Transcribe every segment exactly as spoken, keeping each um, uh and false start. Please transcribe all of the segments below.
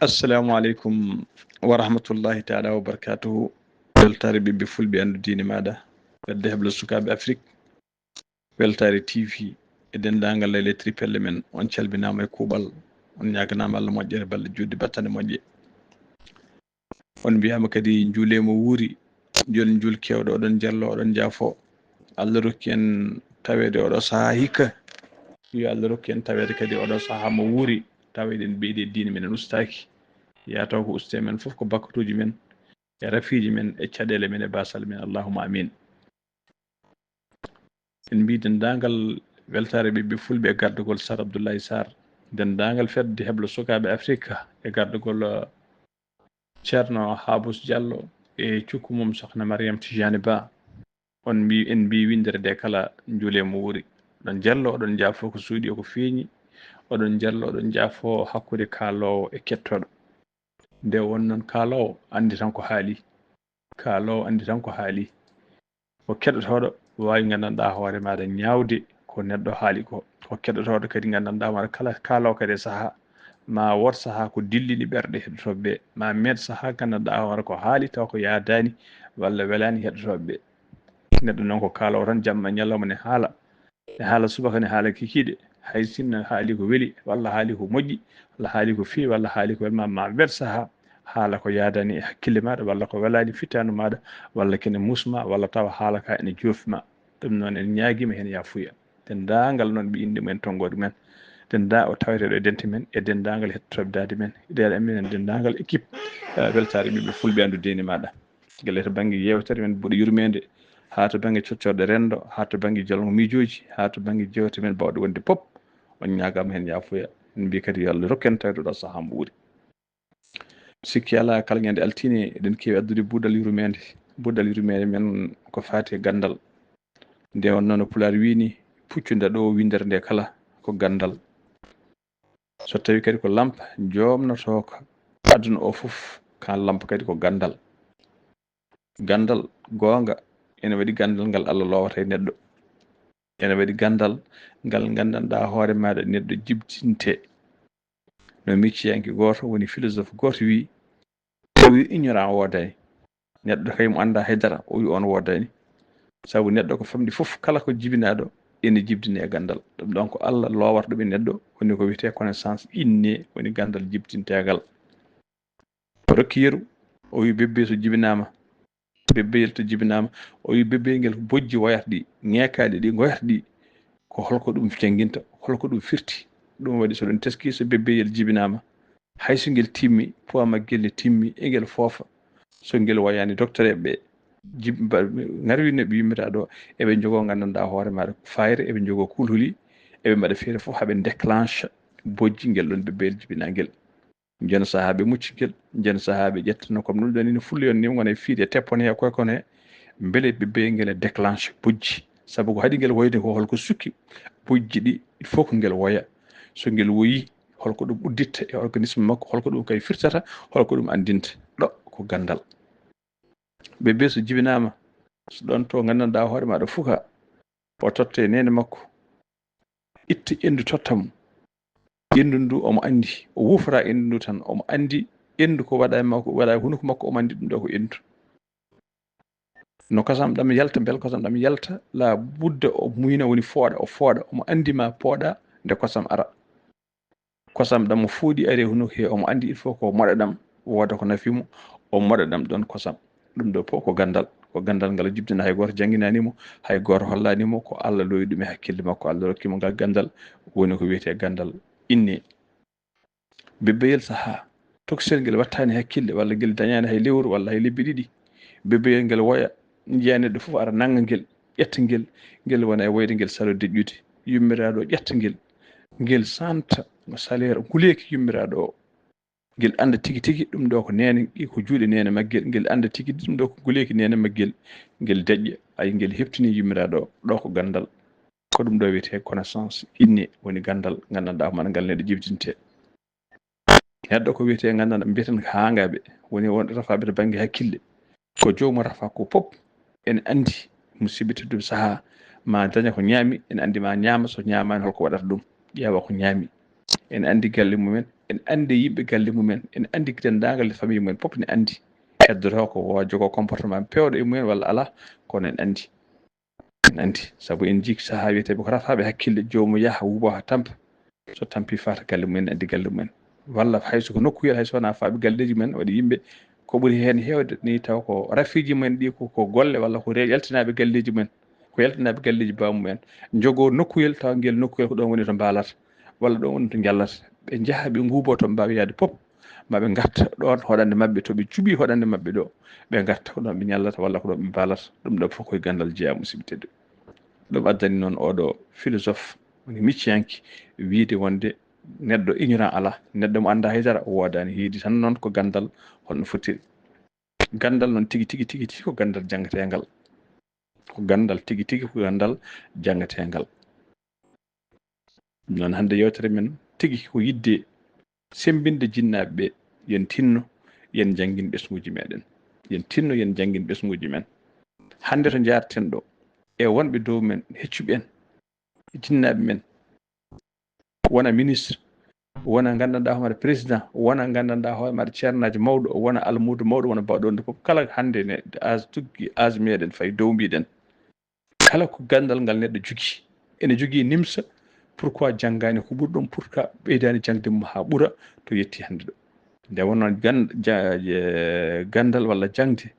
Assalamu aleykum wa rahmatullahi taala wa barakatuhu. Weltaare ɓiɓɓe fulɓe, anndu diine maaɗa. Fedde heblo sukaaɓe Afrik. Weltaare T V e denndaangal les tripelles men, on calminaama e kuuɓal. On ñaaganaama Allah moƴƴere, balɗe juutɗe, battane moƴƴe. On mbiyaama kadi njuulee mo wuuri, jol njuul keewɗo, oɗon njallo, oɗon njaafo. Allah rokki en taweede oɗo sahaa hikka. Yo Allah rokki en taweede kadi oɗo sahaa mo wuuri, tawa eɗen ɓeydi e diine men, en ustaaki. Yaa taw ko ustee men fof ko bakkatuuji men, e rafiiji men, e caɗeele men, e baasal men. Allahumma amin. En mbii denndaangal weltaare ɓiɓɓe fulɓe e gardagol Sar Abdoulaye Sarr, denndaangal fedde heblo sukaaɓe Afrika e gardagol, eh, Ceerno Habous Diallo e cukku mum Sokhna Mariam Tijani Ba. On mbii, en mbii winndere nde kala njuulee mo wuuri. Oɗon njallo, oɗon njaafo ko suuɗi, ko feeñi. Oɗon njallo, oɗon njaafo hakkunde kaaloowo e kettooɗo. Nde won noon kaaloowo anndi tan ko haali. Kaaloowo anndi tan ko haali. Ko keɗotooɗo waawi nganndanɗaa hoore maaɗa ñaawde ko neɗɗo haali ko. Ko keɗotooɗo kadi nganndanɗaa hoore kala kaaloowo kadi e sahaa. Ma wood sahaa ko dillini ɓerɗe heɗotooɓe ɓe. Ma meeɗ sahaa nganndanɗaa hoore ko haali taw ko yaadaani walla welaani heɗotooɓe ɓe. Neɗɗo noon ko kaaloowo tan jamma e ñalawma ne haala. Ne haala subaka, ne haala kikiiɗe. Hay sinno haali ko weli, walla haali ko moƴƴi, walla haali ko feewi, walla haali ko welma, ma weeɗ sahaa haala ko yaadaani e hakkille maaɗa, walla ko welaani fittaandu maaɗa, walla kene musma, walla tawa haala ka ene joofi ma. Ɗum noon en ñaagiima heen yaafuya. Denndaangal noon ɓe innde mumen, tonngoode mumen. Dennda-, o taweteeɗo e dente men, e denndaangal hettotooɓe daade men. Nder amen denndaangal équipe, eh, weltaare ɓiɓɓe fulɓe anndu diine maaɗa. Gila to bannge yeewtere men ɓuri yurmeende, haa to bannge coccorɗe renndo, haa to bannge jolngo miijooji, haa to bannge jeewte men baawɗe wonde pop, on ñaagaama heen yaafuya. En mbii kadi yo Allah rokku en tawde ɗo sahaa mo wuuri. Sikki alaa, kala ñande altine eɗen keewi addude buuɗal yurmeende. Buuɗal yurmeende men ko faati e ganndal. Nde wonnoo no Pulaar wii ni, puccu nda ɗo, winndere nde kala ko ganndal. So tawii kadi ko lampa joomnotooka aduna o fof, kaan lampa kadi ko ganndal. Ganndal goonga ene waɗi ganndal ngal Allah loowata e neɗɗo. Ene waɗi ganndal ngal nganndanɗaa hoore maaɗa neɗɗo jibtinte. No micciyanke gooto woni philosophe gooto wii, o wii ignorant woodani. Neɗɗo kay mo anndaa haydara, o wii on woodani. Sabu neɗɗo ko famɗi fof, kala ko jibinaaɗo ene jibdini e ganndal. Ɗum ɗon ko Allah loowata ɗum e neɗɗo, woni ko wiyetee connaissance innée, woni ganndal jibtinteegal. O rokki yeru, o wii bébé so jibinaama, bébéyel to jibinaama, o wii bébéyel ngel bojji woyata ɗi, ŋeekaaɗe ɗi ngoyata ɗi, ko holko ɗum jannginta, holko ɗum firti. Ɗum waɗi so ɗum teskii so bébéyel jibinaama, hay so ngel timmi, poids maggel ne timmi, e ngel foofa. So ngel woyaani, docteur ɓe jib-, ba-, ŋarwinooɓe yummiraaɗo, eɓe njogoo nganndanɗaa hoore maaɗa fayre, eɓe njogoo kulhuli, eɓe mbaɗa feere fof haa ɓe déclenche bojji ngel ɗon bébéyel jibinaa ngel. Jon sahaa ɓe mucci ngel, jon sahaa ɓe ƴettano comme ɗum ɗon ina fulle on ni, wona e fiide e teppone e koye kono he, mbele bébéyel ngel e déclenche bojji. Sabu ko haɗi ngel woyde ko holko sukki bojji ɗi, il faut ko ngel woya. So ngel woyi, holko ɗum udditta e organisme makko, holko ɗum kay firtata, holko ɗum anndinta. Ɗo ko ganndal. Bébé so jibinaama, so ɗon to nganndanɗaa hoore maaɗa fuka, o totta e neene makko, itta enndu totta mo. Enndu ndu omo anndi, o wufora enndu ndu tan, omo anndi enndu ko waɗa e makko, waɗa e hunuko makko, omo anndi ɗum ɗo ko enndu. No kosam ɗam yalta, mbel kosam ɗam yalta, la budda o muyna, woni fooɗa, o fooɗa, omo anndi ma pooɗa nde kosam ara. Kosam ɗam mo fuuɗi ari e hunuko he, omo anndi il faut ko moɗa ɗam, wooda ko nafi mo, o moɗa ɗam ɗon kosam. Ɗum ɗo fof ko ganndal, ko ganndal ngal jibdina, hay gooto jannginaani mo, hay gooto hollaani mo, ko Allah loowi ɗum e hakkille makko, Allah rokki mo ngal ganndal, woni ko wiyetee ganndal innée. Bébéyel sahaa, tokosel ngel wattaani hakkille, walla ngel dañaani hay lewru, walla hay lebbi ɗiɗi. Bébéyel ngel woya, njiya neɗɗo fof ara nannga ngel, ƴetta ngel, ngel wona e woyde ngel salo deƴƴude. Yummiraaɗo o ƴetta ngel, ngel santa no salaire nguleeki yummiraaɗo o. Ngel annda tigi tigi ɗum ɗo ko neene, ko juuɗe neene maggel, ngel annda tigi ɗum ɗo ko nguleeki neene maggel, ngel deƴƴa, ay, ngel heɓtini yummiraaɗo o. Ɗo ko ganndal. Ko ɗum ɗo wiyetee connaissance innée, woni ganndal nganndanɗaa hoore maaɗa ngal neɗɗo jibdintee. Neɗɗo ko wiyetee nganndanɗaa, mbiyeten ko haangaaɓe, woni won rafaaɓe to bannge hakkille. Ko joomum rafa ko pop. Ene anndi, musidɓe tedduɓe, sahaa ma daña ko ñaami, ene anndi ma ñaama, so ñaamaani holko waɗata ɗum, ƴeewa ko ñaami. Ene anndi galle mumen, En anndi yimɓe galle mumen, en anndi denndaangal famille mumen, fof ne anndi. Heddoto ko wo jogoo comportement peewɗo e mumen walla alaa, kono en anndi. En anndi, sabu en njii ko sahaa wiyeteeɓe ko rafaaɓe hakkille, joomum yaha wuubo haa tampa. So tampi faata galle mumen, addi galle mumen. Walla hay so ko nokkuyel, hay so wonaa faaɓe galleeji mumen, waɗi yimɓe ko ɓuri heen heewde ni taw ko rafiiji mumen ɗi ko, ko golle walla ko re-, yaltinaaɓe galleeji mumen, ko yaltinaaɓe galleeji baamumen. Njogoo nokkuyel taw ngel nokkuyel ko ɗoon woni to mbaalata, walla ɗoon woni to njallata. Ɓe njaha ɓe nguubo to ɓe mbaawi yahde fof, ma ɓe ngarta ɗoon hoɗande maɓɓe to ɓe cuɓii hoɗande maɓɓe ɗo, ɓe ngarta ko ɗoon ɓe ñallata walla ko ɗoon ɓe mbaalata. Ɗum ɗo fof koye ganndal jeyaa, musidɓe tedduɓe. Ɗum addani noon oɗo philosophe woni micciyanke wiide wonde neɗɗo ignorant alaa, neɗɗo mo anndaa haydara o woodaani. Heedi tan noon ko ganndal holno fotiri. Ganndal noon tigi, tigi, tigi, tigi ko ganndal janngateengal. Ko ganndal tigi, tigi ko ganndal janngateengal. Noon hannde yewtere men tigi ko yiɗde semmbinde jinnaaɓe ɓe, yen tinno, yen njanngin ɓesnguuji meɗen. Yen tinno, yen njanngin ɓesnguuji men. Hannde to njaarten ɗo, e wonɓe dow men, heccuɓe en, jinnaaɓe men, wona ministre, wona nganndanɗaa hoore maɗa président, wona nganndanɗaa hoore maɗa ceernaajo mawɗo, wona almuudo mawɗo, wona baɗoonde fof. Kala hannde ne âge tuggi, âge meɗen fayi dow mbiɗen. Kala ko ganndal ngal neɗɗo jogii, ene jogii nimsa, pourquoi janngaani ko ɓuri ɗum, pourquoi ɓeydaani jaŋde mum haa ɓura to yetti hannde ɗo. Nde wonnoo gan-, ja-, je-, ganndal walla jaŋde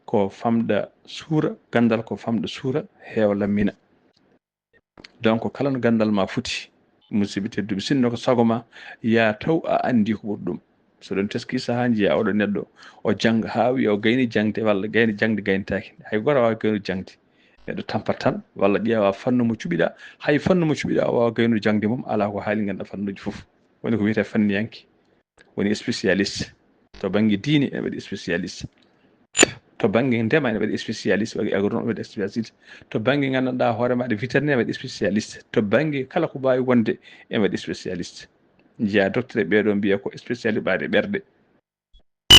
ko famɗa suura, ganndal ko famɗa suura, heewa lammina. Donc, kala no ganndal ma foti, musidɓe tedduɓe, sinno ko sago ma, yaa taw a anndi ko ɓuri ɗum. So ɗon teski sahaa njiya oɗo neɗɗo, o jannga haa wiya o gayni jaŋde walla gayni jaŋde gayntaaki. Hay gooto waawa gaynude jaŋde. Neɗɗo tampat tan, walla ƴeewa fannu mo cuɓiɗaa, hay fannu mo cuɓiɗaa o waawa gaynude jaŋde mum, alaa ko haali ngannduɗaa fannuuji fof. Woni ko wiyetee fanniyanke, woni spécialiste. To bannge diine ene waɗi spécialiste. To bannge ndema ene waɗi spécialiste, waɗi agronome ene waɗi spécialiste. To bannge nganndanɗaa hoore maaɗa vétérinaire ene waɗi spécialiste. To bannge kala ko mbaawi wonde ene waɗi spécialiste. Njiya docteur ɓee ɗo mbiya ko spécialiste ɓaade ɓerɗe.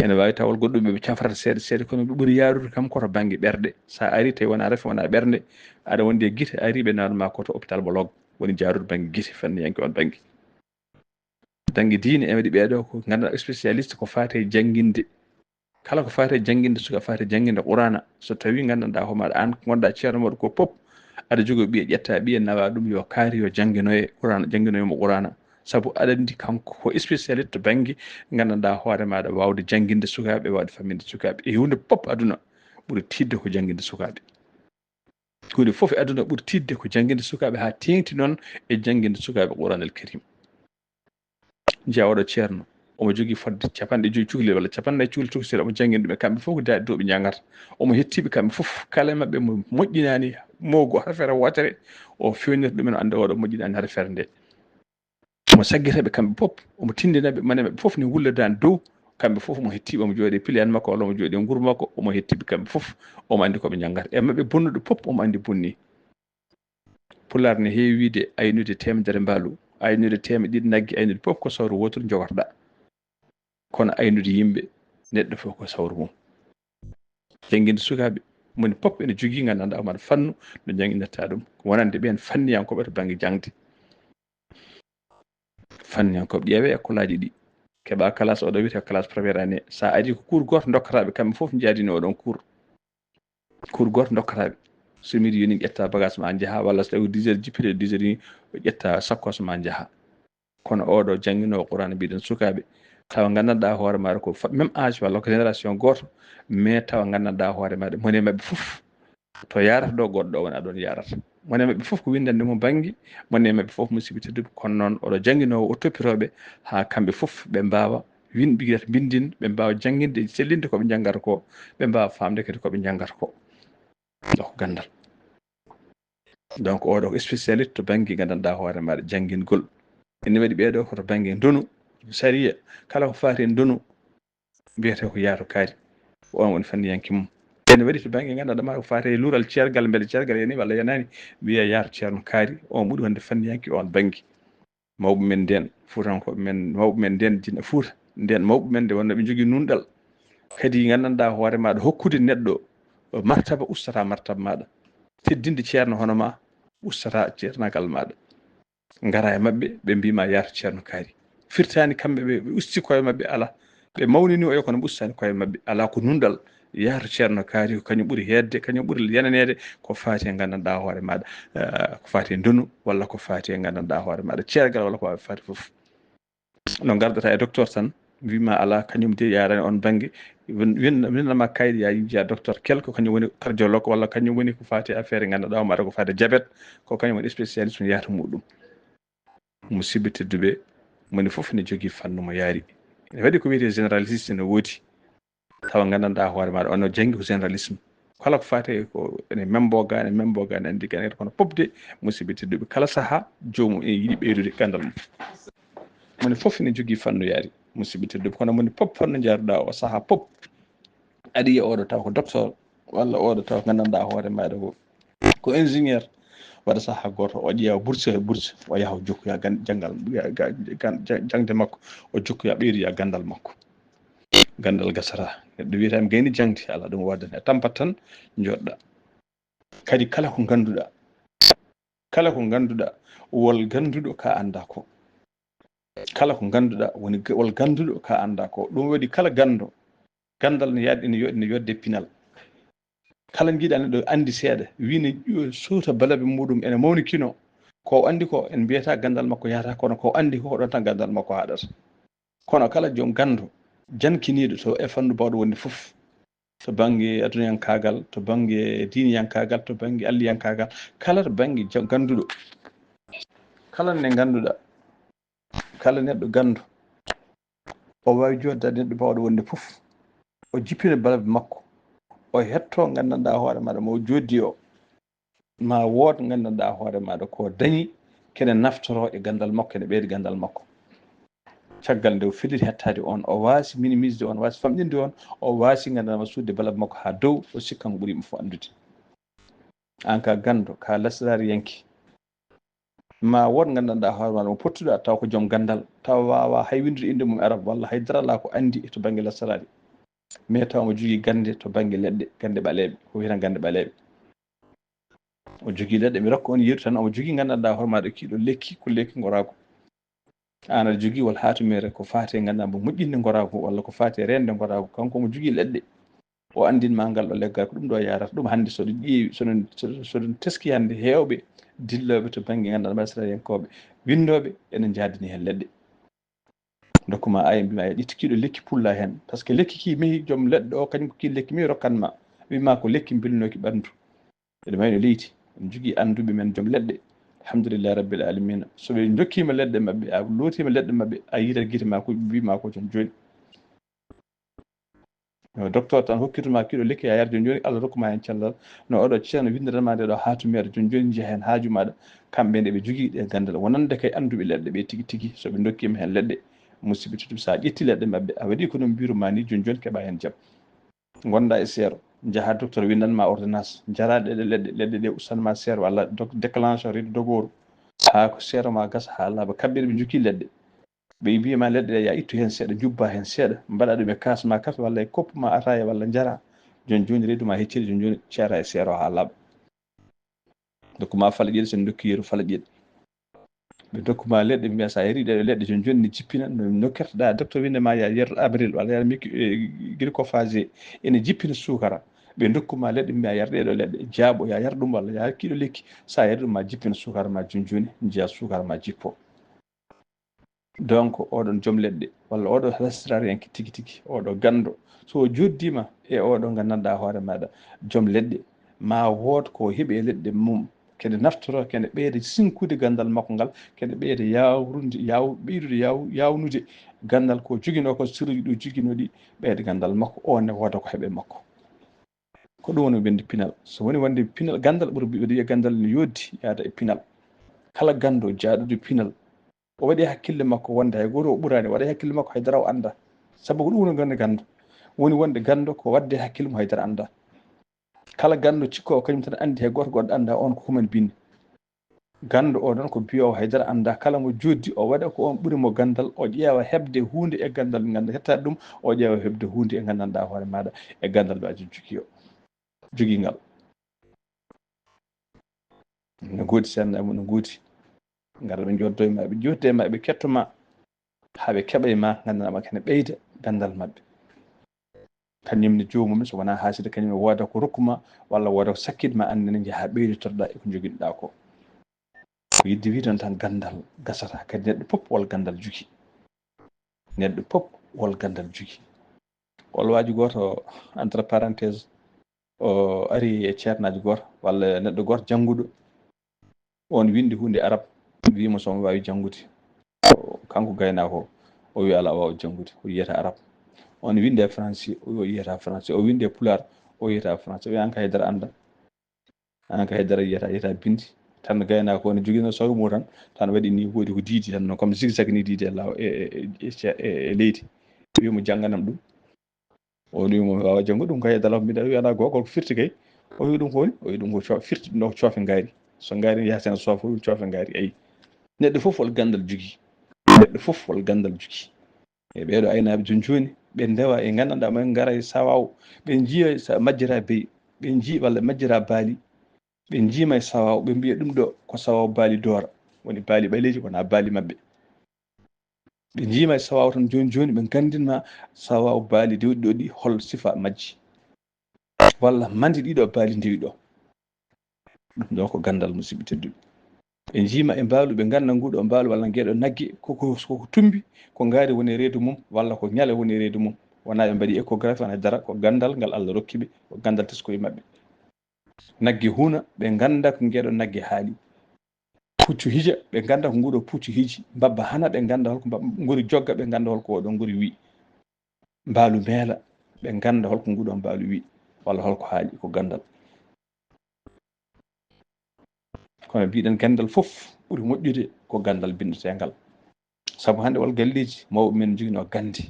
Ene waawi tawol goɗɗum ɓe cafrata seeɗa seeɗa, kono ɓe ɓuri yaarude kam ko to bannge ɓerɗe. So a ari tawi wona rafi wona ɓernde, aɗa wondi e gite, a ari ɓe nawan ma ko to hôpital Bolog, woni jaarude bannge gite, fanniyanke on bannge. Bannge diine ene waɗi ɓee ɗo ko ngannduɗaa spécialiste ko faati e jannginde. Kala ko faati e jannginde suka, faati e jannginde Quraana. So tawii nganndanɗaa hoore maaɗa aan ngonɗaa ceerno mawɗo ko pop, aɗa jogoo ɓiya, ƴetta ɓiya nawa ɗum yo kaari, yo jannginoye Quraana, jannginoye mo Quraana. Sabu aɗa anndi kanko ko spécialiste to bannge nganndanɗaa hoore maaɗa waawde jannginde sukaaɓe, waawde famminde sukaaɓe. E huunde pop aduna ɓuri tiiɗde ko jannginde sukaaɓe. Huunde fof e aduna ɓuri tiiɗde ko jannginde sukaaɓe, haa teeŋti noon e jannginde sukaaɓe Quraanal Karim. Njiya oɗo ceerno, omo jogii fodde capanɗe joyi cukalel walla capanɗe nayi cukalel tokosel, omo janngina ɗum e kamɓe fof ko daɗi dow ɓe njanngata. Omo hettii ɓe kamɓe fof, kala e maɓɓe mo moƴƴinaani mawgo harfere wootere, o feewnita ɗumen, o annda oɗo moƴƴinaani harfere nde. Omo saggita ɓe kamɓe fof, omo tinndina ɓe, mone maɓɓe fof ne wulla daan dow, kamɓe fof omo hettii ɓe, omo jooɗi e piliyan makko walla omo jooɗi e nguru makko, omo hettii ɓe kamɓe fof, omo anndi ko ɓe njanngata. E maɓɓe bonnuɗo fof, omo anndi bonni. Pulaar ne heewi wiide aynude teemedere mbaalu, aynude teemedde ɗiɗi nagge, aynude fof ko sawru wootoru njogotoɗaa. Kono aynude yimɓe, neɗɗo fof ko sawru mum. Jannginde sukaaɓe, moni fof ene jogii nganndanɗaa hoore maaɗa fannu no jannginirta ɗum. Wonande ɓeen fanniyankooɓe to bannge jaŋde. Fanniyankooɓe, ƴeewee école aji ɗi. Keɓaa classe, oɗo wiyetee classe première année. So a arii ko cours gooto ndokkataa ɓe, kamɓe fof njaadini oɗon cours. Cours gooto ndokkataa ɓe. So midi yoni ƴetta bagage ma njaha, walla so tawi dix heures jippii, dix heures yoni ƴetta sakkos ma njaha. Kono oɗo jannginoowo Quraana mbiɗen sukaaɓe, tawa nganndanɗaa hoore maaɗa ko fa-, même âge walla ko génération gooto, mais tawa nganndanɗaa hoore maaɗa moni e maɓɓe fof to yaarata ɗo goɗɗo o woni aɗon yaarata. Moni e maɓɓe fof ko winndande mo bannge, moni e maɓɓe fof musiɓɓe tedduɓe, kono noon oɗo jannginoowo o toppitooɓe haa kamɓe fof ɓe mbaawa win-, mbiyata mbinndin, ɓe mbaawa jannginde e sellinde ko ɓe njanngata ko, ɓe mbaawa faamde kadi ko ɓe njanngata ko. Ɗo ko ganndal. Donc, oɗo ko spécialiste to bannge nganndanɗaa hoore maaɗa janngingol. Ene waɗi ɓee ɗo ko to bannge ndonu, sariya, kala ko faati e ndonu, mbiyetee ko yaato kaari. Ko on woni fanniyanke mum. Ene waɗi to bannge nganndanɗaa ma ko faati e luural ceergal, mbele ceergal yani walla yanaani, mbiya yaato ceerno kaari, on ɓuri wonde fanniyanke on bannge. Mawɓe men nden, Fuutankooɓe men, mawɓe men nden, jinna Fuuta nden, mawɓe men nde wonno ɓe njogii nunɗal. Kadi nganndanɗaa hoore maaɗa hokkude neɗɗo martaba ustata martaba maaɗa. Teddinde ceerno hono ma ustata ceernaagal maaɗa. Ngara e maɓɓe, ɓe mbii ma yaato ceerno kaari. firtaani kamɓe, ɓe ɓe usti koye maɓɓe, alaa. Ɓe mawnini o, kono ɓe ustaani koye maɓɓe. Alaa ko nunɗal. Yaha to ceerno kaari, ko kañum ɓuri heedde, kañum ɓuri yananeede ko faati e nganndanɗaa hoore maaɗa, eh, ko faati e ndonu, walla ko faati e nganndanɗaa hoore maaɗa ceergal, walla ko faati fof. No ngarɗata e docteur tan, wiima alaa, kañum de yaarani on bannge, win-, win-, winnanma kayit, yaa njiya docteur kel, ko kañum woni cardiologue, walla kañum woni ko faati e affaire nganndanɗaa o, mbaɗa ko faati e diabète, ko kañum woni spécialiste, no yahata muɗum. Musidɓe tedduɓe, moni fof ne jogii fannu mo yaari. Ene waɗi ko wiyetee généraliste, ne woodi. Tawa nganndanɗaa hoore maaɗa, on no janngi ko généralisme. Kala ko faati e ko ene membo ga, ene membo ga, ene anndi ga, ene kono pop de, musidɓe tedduɓe, kala sahaa joomum ene yiɗi ɓeydude ganndal mum. Moni fof ene jogii fannu yaari, musidɓe tedduɓe, kono moni pop fannu njaruɗaa o sahaa pop, aɗa yiya oɗo taw ko docteur, walla oɗo taw nganndanɗaa hoore maaɗa ko, ko ingénieur, waɗa sahaa gooto o ƴeewa bourse, bourse, o yaha o jokkoya gan-, janngal, ga-, gan-, jan-, jaŋde makko, o jokkoya ɓeydoya ganndal makko. Ganndal gasata. Neɗɗo wiyata mi gayni jaŋde, alaa ɗum o waddata. Tampat tan njoɗɗa. Kadi kala ko ngannduɗaa, kala ko ngannduɗaa, wol gannduɗo ka anndaa ko. Kala ko ngannduɗaa woni ga-, wol gannduɗo ka anndaa ko. Ɗum waɗi kala ganndo, ganndal ne yaad-, ene yo-, ene yodde pinal. Kala njiɗaa neɗɗo anndi seeɗa, wii ne ƴu-, suuta balabe muɗum ene mawni kino. Ko o anndi ko en mbiyata ganndal makko yahata, kono ko o anndi ko, ko ɗon tan ganndal makko haɗata. Kono kala joom ganndo, jankiniiɗo to e fannu baawɗo wonde fof, to bannge adunayankaagal, to bannge diiniyankaagal, to bannge alliyankaagal, kala to bannge ja-, gannduɗo, kala ne ngannduɗaa, kala neɗɗo ganndo, o waawi jooɗdaade neɗɗo baawɗo wonde fof, o jippina balabe makko, o hetto nganndanɗaa hoore maaɗa mo o jooɗdi o. Ma wood nganndanɗaa hoore maaɗa ko dañi, kene naftoroo e ganndal makko, kene ɓeydi ganndal makko. Caggal nde o felliti hettaade on, o waasi minimisde on, waasi famɗinde on, o waasi nganndanɗaa ma suuɗde balabe makko haa dow, o sikkan ko ɓuri mo fof anndude. Aan ka ganndo, ka lasraariyanke. Ma wood nganndanɗaa hoore maaɗa mo pottuɗaa taw ko joom ganndal, taw waawaa hay winndude innde mum e arab, walla hay dara alaa ko anndi to bannge lasraari. Mais taw mo jogii gannde to bannge leɗɗe, gannde ɓaleeɓe, ko wiyata gannde ɓaleeɓe. O jogii leɗɗe, mi rokka on yeru tan, omo jogii nganndanɗaa hoore maaɗa kiiɗo lekki, ko lekki ngoraagu. Aan aɗa jogii wol haatumere ko faati e nganndanɗaa mo moƴƴinde ngoraagu, walla ko faati e reende ngoraagu. Kanko omo jogii leɗɗe. O anndin ma ngal ɗo leggal, ko ɗum ɗo yaarata. Ɗum hannde so ɗum ƴeewi, so ɗum, so, so ɗum teski hannde heewɓe dillooɓe to bannge nganndanɗaa lasraariyankooɓe, winndooɓe, ene njaadini heen leɗɗe. Ndokku ma ay, mbiima yo ƴettu kiiɗo lekki pulla heen. Par ce que lekki ki mehi joom leɗɗe o, kañum ko ki lekki mehi rokkan ma. Wiima ko lekki mbelnooki ɓanndu. Eɗe mayno leydi. En jogii annduɓe men joom leɗɗe. Alhamdulillahi rabbil alamina. So ɓe ndokkiima leɗɗe maɓɓe, a lootiima leɗɗe maɓɓe, a yiitat gite ma ko ɓe mbiima ko jooni jooni. Yo docteur tan hokkituma kiiɗo lekki a yar jooni jooni, Allah rokkuma heen cellal. No oɗo ceerno winndiranma nde ɗo haatumere jooni jooni, njeeha heen haaju maaɗa. Kamɓe nde ɓe jogii ɗe ganndal wonande kay annduɓe leɗɗe ɓe tigi tigi, so ɓe ndokkiima heen leɗɗe, musidɓe tedduɓe, so a ƴetti leɗɗe maɓɓe, a waɗi ko no mbiruma ni jooni jooni, keɓa heen jam. Ngonda e seero, njaha docteur winndanma ordonnance, njara ɗeɗe leɗɗe, leɗɗe ɗe ustanma seero, walla doc-, déclencheur, riido dogooru, haa ko seero ma gasa haa laaɓa. Kamɓe ɓe njokki leɗɗe, ɓe mbiyama leɗɗe ɗe, ya ittu heen seeɗa, njubba heen seeɗa, mbaɗa ɗum e kaas ma kafe, walla e kopp ma ataaya, walla njara. Jooni jooni reedu ma hecciri, jooni jooni ceera e seero haa laaɓa. Ndokku ma faleƴƴe, so ndokki yeru faleƴƴe. Ɓe ndokku ma leɗɗe, mbiya sa yari ɗeɗo leɗɗe, jooni jooni ne jippina, no, no kertoɗa docteur winde ma ya yer avril, walla ya miki, eh, glycophage, ene jippina suukara. Ɓe ndokku ma leɗɗe, mbiya yar ɗeɗo leɗɗe, jaaɓo, ya yar ɗum, walla ya kiiɗo lekki, sa yari ɗum ma jippina suukara ma, jooni jooni njiya suukara ma jippo. Donc, oɗon joom leɗɗe, walla oɗo lasraariyanke tigi tigi, oɗo ganndo, so o jooddima e oɗo nganndanɗaa hoore maaɗa, joom leɗɗe, ma wood ko heɓi e leɗɗe mum, kene naftoro, kene ɓeyda sinkude ganndal makko ngal, kene ɓeyda yawrude, yaw-, ɓeydude yaw-, yawnude ganndal ko joginoo ko, sirruuji ɗo joginoo ɗi, ɓeyda ganndal makko, o ne wooda ko heɓe makko. Ko ɗum woni wonde pinal. So woni wonde pinal, ganndal ɓuri, ɓuri wiya ganndal ne yoddi yaada e pinal. Kala ganndo jaaɗude pinal, o waɗi hakkille makko wonde hay gooto o ɓuraani, o waɗa hakkille makko hay dara o annda. Sabu ko ɗum woni wonde ganndo. Woni wonde ganndo ko waɗde hakkille mum hay dara annda. Kala ganndo cikko o kañum tan anndi hay gooto goɗɗo annda on ko human binne. Ganndo o noon ko biyo o haydara annda, kala mo jooɗdi o waɗa ko on ɓuri mo ganndal, o ƴeewa heɓde huunde e ganndal ngannda hettaade ɗum, o ƴeewa heɓde huunde e nganndanɗaa hoore maaɗa e ganndal ɓe aji jogii o, jogii ngal. No ngoodi seeɗa mum, no ngoodi. Ngara ɓe njoddo e ma, ɓe jooɗde e ma, ɓe ketto ma. haa ɓe keɓa e ma, nganndanɗaa ma kene ɓeyda ganndal maɓɓe. Kañum ne joomum, so wonaa haasida, kañum ne wooda ko rokku ma, walla wooda ko sakkit ma, aan nene njaha ɓeyditorɗaa e ko njogiɗaa ko. Ko yiɗde wiide on tan, ganndal gasata, kadi neɗɗo fof wol ganndal jogi. Neɗɗo fof wol ganndal jogi. Wol waaji gooto, entre parenthèse, o ari e ceernaajo gooto, walla neɗɗo gooto jannguɗo. On winndi huunde arab, wiimo so omo waawi janngude. O, kanko gaynaako o, o wiya alaa, o waawa janngude, o yiyata arab. On winndi e français, o yiyata français. O winndi e pulaar, o yiyata français. O wiya, "Aan kay dara annda. Aan kay dara yiyata, yiyata binndi." Tan gaynaako o ne jogino sawru mum tan, tan waɗi ni, woodi ko diidi tan, no comme zigzag ni diidi e law-, e, e, e, e, e, e leydi. Wiimo jannganam ɗum. O wi'i mo, "Mi waawaa janngude ɗum kay e dala, mbiɗa wiya alaa gookol ko firti kay." O wi'i ɗum ko woni? O wi'i ɗum ko co-, firti ɗum ɗo ko coofe ngaari. So ngaari yaha sena soofa, ɗum coofe ngaari. Ayi. Neɗɗo fof wol ganndal jogi. Neɗɗo fof wol ganndal jogi. E ɓeeɗo aynaaɓe jooni jooni, ɓe ndewa e nganndanɗaa mo en ngara e sawaw, ɓe njiya sa majjira beyi, ɓe njiya walla majjira baali, ɓe njiima e sawaw, ɓe mbiya ɗum ɗo ko sawaw baali doora. Woni baali ɓaleeji, wonaa baali maɓɓe. Ɓe njiima e sawaw tan jooni jooni, ɓe nganndin ma sawaw baali dewɗi ɗo ɗi, hol sifa majji. Walla mandi ɗiɗo baali ndewi ɗo. Ɗum ɗo ko ganndal, musidɓe tedduɓe. Ɓe njiima e mbaalu, ɓe ngannda nguɗo mbaalu walla ngeɗo nagge, koko, koko tumbi, ko ngaari woni e reedu mum, walla ko ñale woni e reedu mum. Wonaa ɓe mbaɗi échographie, wonaa dara, ko ganndal ngal Allah rokki ɓe, ko ganndal teskowi maɓɓe. Nagge huna, ɓe ngannda ko ngeɗo nagge haali. Puccu hija, ɓe ngannda ko nguɗo puccu hiji. Mbabba hana, ɓe ngannda holko mbabba, ngori jogga, ɓe ngannda holko oɗo ngori wi. Mbaalu meela, ɓe ngannda holko nguɗo mbaalu wi, walla holko haali, ko ganndal. Kono mbiɗen ganndal fof ɓuri moƴƴude ko ganndal binndeteengal. Sabu hannde wol galleeji mawɓe men njogino gannde.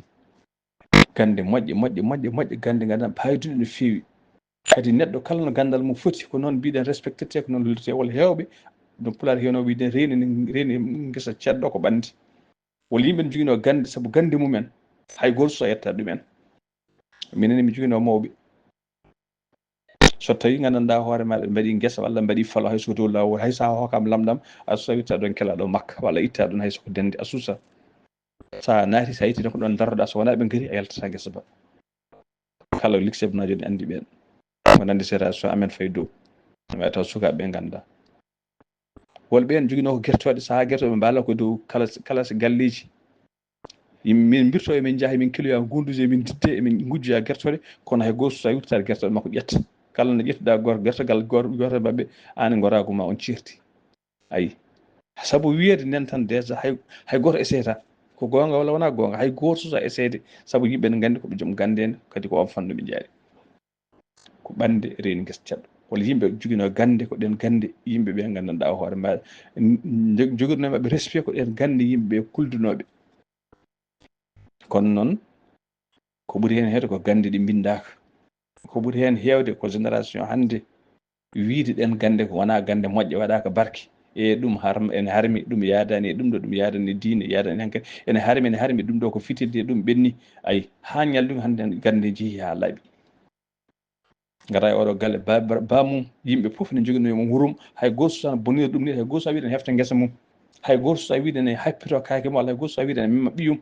Gannde moƴƴe, moƴƴe, moƴƴe, moƴƴe, gannde nganndan paayduɗe no feewi. Kadi neɗɗo kala no ganndal mum foti, ko noon mbiɗen respectete, ko noon lullete. Wol heewɓe, no Pulaar heewno wiide, reeni, reeni ngesa ceɗɗo ko ɓanndi. Wol yimɓe ne njogino gannde, sabu gannde mumen, hay gooto so yetta ɗumen. Minen mi jogino mawɓe. So tawi nganndanɗaa hoore maaɗa, ɓe mbaɗi ngesa walla mbaɗi falo, hay so dow laawol, hay so a hokkaama lamɗam, a susa witta ɗon kela ɗo makka, walla itta ɗon hay so ko dende, a susa. So a naati, so a itti tan ko ɗon daroɗaa, so wonaa ɓe ngari, a yaltata ngesa ba. Kala likse bnaajo ne anndi ɓeen. Ko nanndi génération amen fayi dow. Ɓe taw sukaaɓe ɓe ngannda. Wol ɓeen njoginoo ko gertooɗe, sahaa gertooɗe ɓe mbaala ko dow kala, kala galleeji. Yim-, min mbirtoo emin njaha, emin kiloya ngunduuje, emin didde, emin ngujjoya gertooɗe, kono hay gooto susa wittaade gertooɗe makko ƴetta. Kala no ƴettuɗaa gor-, gertogal gor-, gooto e maɓɓe, aan e ngoraagu ma on ceerti. Ayi. Sabu wiyeede nden tan déjà hay, hay gooto essayata. Ko goonga walla wonaa goonga, hay gooto susa essayde. Sabu yimɓe ne nganndi ko ɓe joom gannde en, kadi ko on fannu ɓe njaari. Ko ɓannde reeni ngesa ceɗɗo. Walla yimɓe joginoo gannde, ko ɗeen gannde yimɓe ɓe nganndanɗaa hoore ma, n-, n-, jogirnoo maɓɓe respect, ko ɗeen gannde yimɓe ɓe kuldunooɓe. Kono noon, ko ɓuri heen heewde ko gannde ɗe mbinndaaka. Ko ɓuri heen heewde ko génération hannde wiide ɗeen gannde ko wonaa gannde moƴƴe, waɗaaka barke. E ɗum har-, ene harmi, ɗum yaadaani e ɗum ɗo, ɗum yaadaani e diine, yaadaani hankadi. Ene harmi, ene harmi, ɗum ɗo ko fitirde, ɗum ɓenni. Ayi, haa ñalɗum hannde gannde jehi haa laaɓi. Ngara e oɗo galle, ba, ba, ba mum, yimɓe fof ne njoginoo mo wurum, hay gooto susa bonira ɗum ni, hay gooto susa wiide ne hefta ngesa mum, hay gooto susa wiide ne happito kaake mum, walla hay gooto susa wiide ne mema ɓiyum.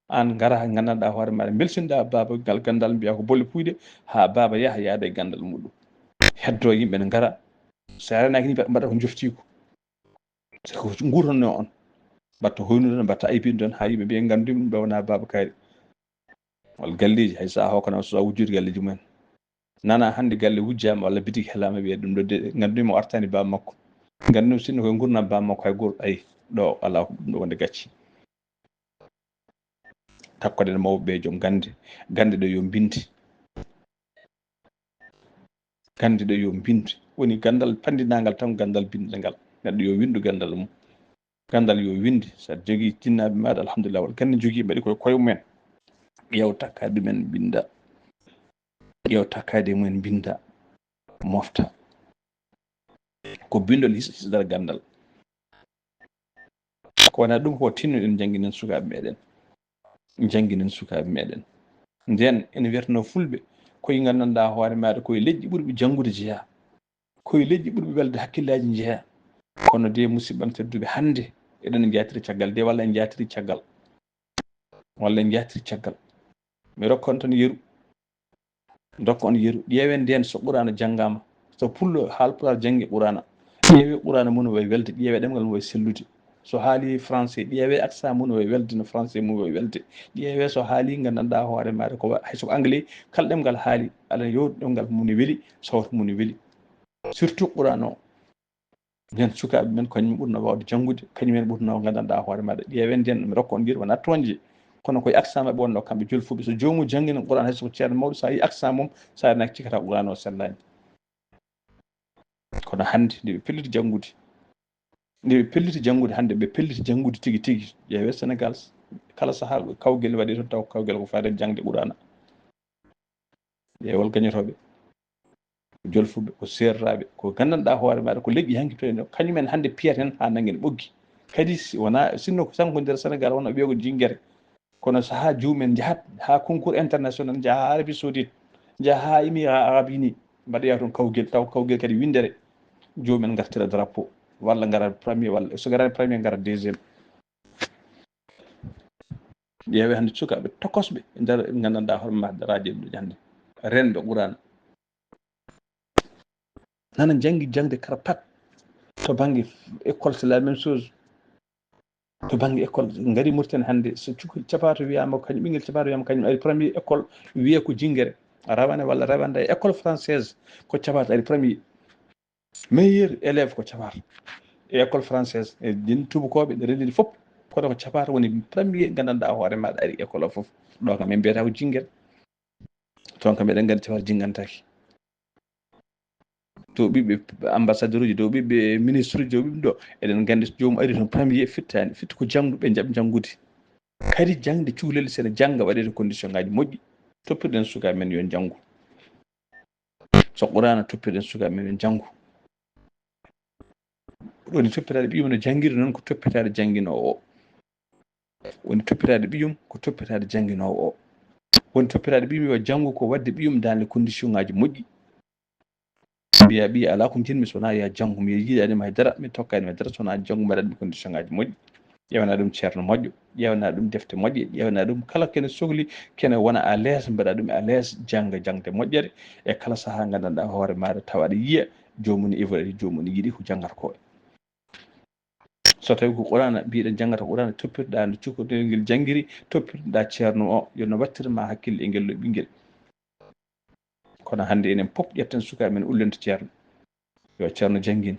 Aan ngara nganndanɗaa hoore maaɗa, mbelsinɗaa baaba ngal ganndal, mbiyaa ko bolle puuyɗe, haa baaba yaha yaada e ganndal muɗum. Heddoo yimɓe ne ngara, so a renaaki ni mbaɗa ko njoftiiko. So ko nguurtannoo on, mbaɗta hoynude on, mbaɗta aybinde on, haa yimɓe mbiya, "Nganndu ɗum ɗo wonaa baaba kaari." Walla galleeji, hay so a hokkano so a wujjude galleeji mumen. Nana hannde galle wujjaama walla bitik helaama, wiya ɗum ɗo de, nganndu mi o artaani baaba makko. Nganndu sinno koye ngurnam baaba makko hay gooto, ayi, ɗo alaa ko ɗum ɗo wonde gacci. Takkoɗen mawɓe ɓe joom gannde, gannde ɗo yo mbinde. Gannde ɗo yo mbinde. Woni ganndal panndinangal tan, ganndal binndangal. Neɗɗo yo winndu ganndal mum. Ganndal yo winnde. So aɗa jogii jinnaaɓe maaɗa, alhamdulillah, walla gannde njogii mbaɗi koye koye mumen. Ƴeew takkaade ɗumen mbinnda. Ƴeew takkaade mumen mbinnda. Mofta. Ko binndol his-, hisnata ganndal. Ko wonaa ɗum ko tinnoɗen, njannginen sukaaɓe meɗen. Njannginen sukaaɓe meɗen. Nden ene wiyatnoo fulɓe, koye nganndanɗaa hoore maaɗa, koye leƴƴi ɓurɓe janngude jeyaa. Koye leƴƴi ɓurɓe welde hakkillaaji njeyaa. Kono de, musidɓe am tedduɓe, hannde eɗen njaatiri caggal de, walla en njaatiri caggal. walla en njahtir caggal. Mi rokka on tan yeru. Ndokka on yeru. Ƴeewen ndeen so Quraana janngaama, so pullo haalpulaar janngi Quraana. Ƴeewee Quraana mum no wayi welde, ƴeewee ɗemngal mum wayi sellude. So haali français, ƴeewee accent mum no wayi welde, no français mum wayi welde. Ƴeewee so haali nganndanɗaa hoore maaɗa ko wa-, hay so ko anglais, kala ɗemngal haali, aɗa yewta ɗemngal mum ne weli, sawto mum ne weli. Surtout Quraana o. Nden sukaaɓe men, kañum ɓurnoo waawde janngude, kañum en ɓurnoo nganndanɗaa hoore maaɗa. Ƴeewen nden, mi rokka on yeru, wonaa tooñde. Kono koye accent maɓɓe wonnoo kamɓe jolfuɓe. So joomum janngino Quraan hay so ko ceerno mawɗo, so a yii accent mum, so a naaki cikkata Quraan o sellaani. Kono hannde nde ɓe pelliti janngude, nde ɓe pelliti janngude hannde, ɓe pelliti janngude tigi tigi. Ƴeewee Senegaal, kala sahaa kawgel ne waɗi toon, taw kawgel ko faade jaŋde Quraana. Ƴeewol gañotooɓe, ko jolfuɓe, ko seerraaɓe, ko nganndanɗaa hoore maaɗa, ko leƴƴi hanki toon, kañum en hannde piyata heen haa nanngen ɓoggi. Kadi si wonaa, sinno ko tan ko nder Senegaal wona wiya ko jinngere. Kono sahaa joomum en njahat haa concours international, njaha haa Arabie Saoudite, njaha haa Émirats Arabes Unis, mbaɗoya toon kawgel, taw kawgel kadi winndere. Joomum en ngartira drapeau, walla ngara premier, walla so ngaraani premier, ngara deuxième. Ƴeewee hannde sukaaɓe tokosɓe e nder nganndanɗaa hoore maaɗa daraaje ɗum hannde. Renɓe Quraan. Nana njanngi jaŋde kara pat. To bannge école, c'est la même chose. To bannge école, ngari Mauritanie hannde, so cukalel capaato wiyaama, kañum ɓinngel capaato wiyaama, kañum ari premier école, wiyee ko jinngere. Rawane walla rawande e école française, ko capaato ari premier. Meilleur élève ko capaat. E école française, e din tubakooɓe, ɗe renndini fof, kono ko capaat woni premier nganndanɗaa hoore maaɗa ari école o fof. Ɗo kam en mbiyata ko jinngere. Toon kam eɗen nganndi capaat jinngantaake. Dow ɓiɓɓe ambassadeur uji, dow ɓiɓɓe ministre uji, dow ɓiɓɓe ɗo, eɗen nganndi so joomum ari toon premier fittaani, fitta ko janngu, ɓe njaɓa janngude. Kadi jaŋde cukalel, so ene jannga, waɗeede condition ngaaji moƴƴi, toppitoɗen sukaaɓe men yo njanngu. So Quraana toppitoɗen sukaaɓe men yo njanngu. Woni toppitaade ɓiyum no janngiri noon ko toppitaade jannginoowo o. Woni toppitaade ɓiyum ko toppitaade jannginoowo o. Woni toppitaade ɓiyum yo janngu ko waɗde ɓiyum dans les condition ngaaji moƴƴi. Mbiya ɓiya alaa ko njiɗmi so wonaa yo janngu, mi yiɗaani ma e dara, mi tokkaani ma e dara so wonaa janngu mbaɗatmi condition ngaaji moƴƴi. Ƴeewana ɗum ceerno moƴƴo, ƴeewana ɗum defte moƴƴe, ƴeewana ɗum kala kene sokli, kene wona à l'aise, mbaɗa ɗum à l'aise, jannga jaŋde moƴƴere. E kala sahaa nganndanɗaa hoore maaɗa tawa aɗa yiya joomum ne évolué, joomum ne yiɗi ko janngata ko. So tawi ko Quraana mbiɗa janngata Quraana, toppitoɗaa no cukalel ngel janngiri, toppitoɗaa ceerno o, yo no waɗtir ma hakkille e ngel ɗo ɓinngel. Kono hannde enen pop ƴetten sukaaɓe men ullen to ceerno. Yo ceerno janngin.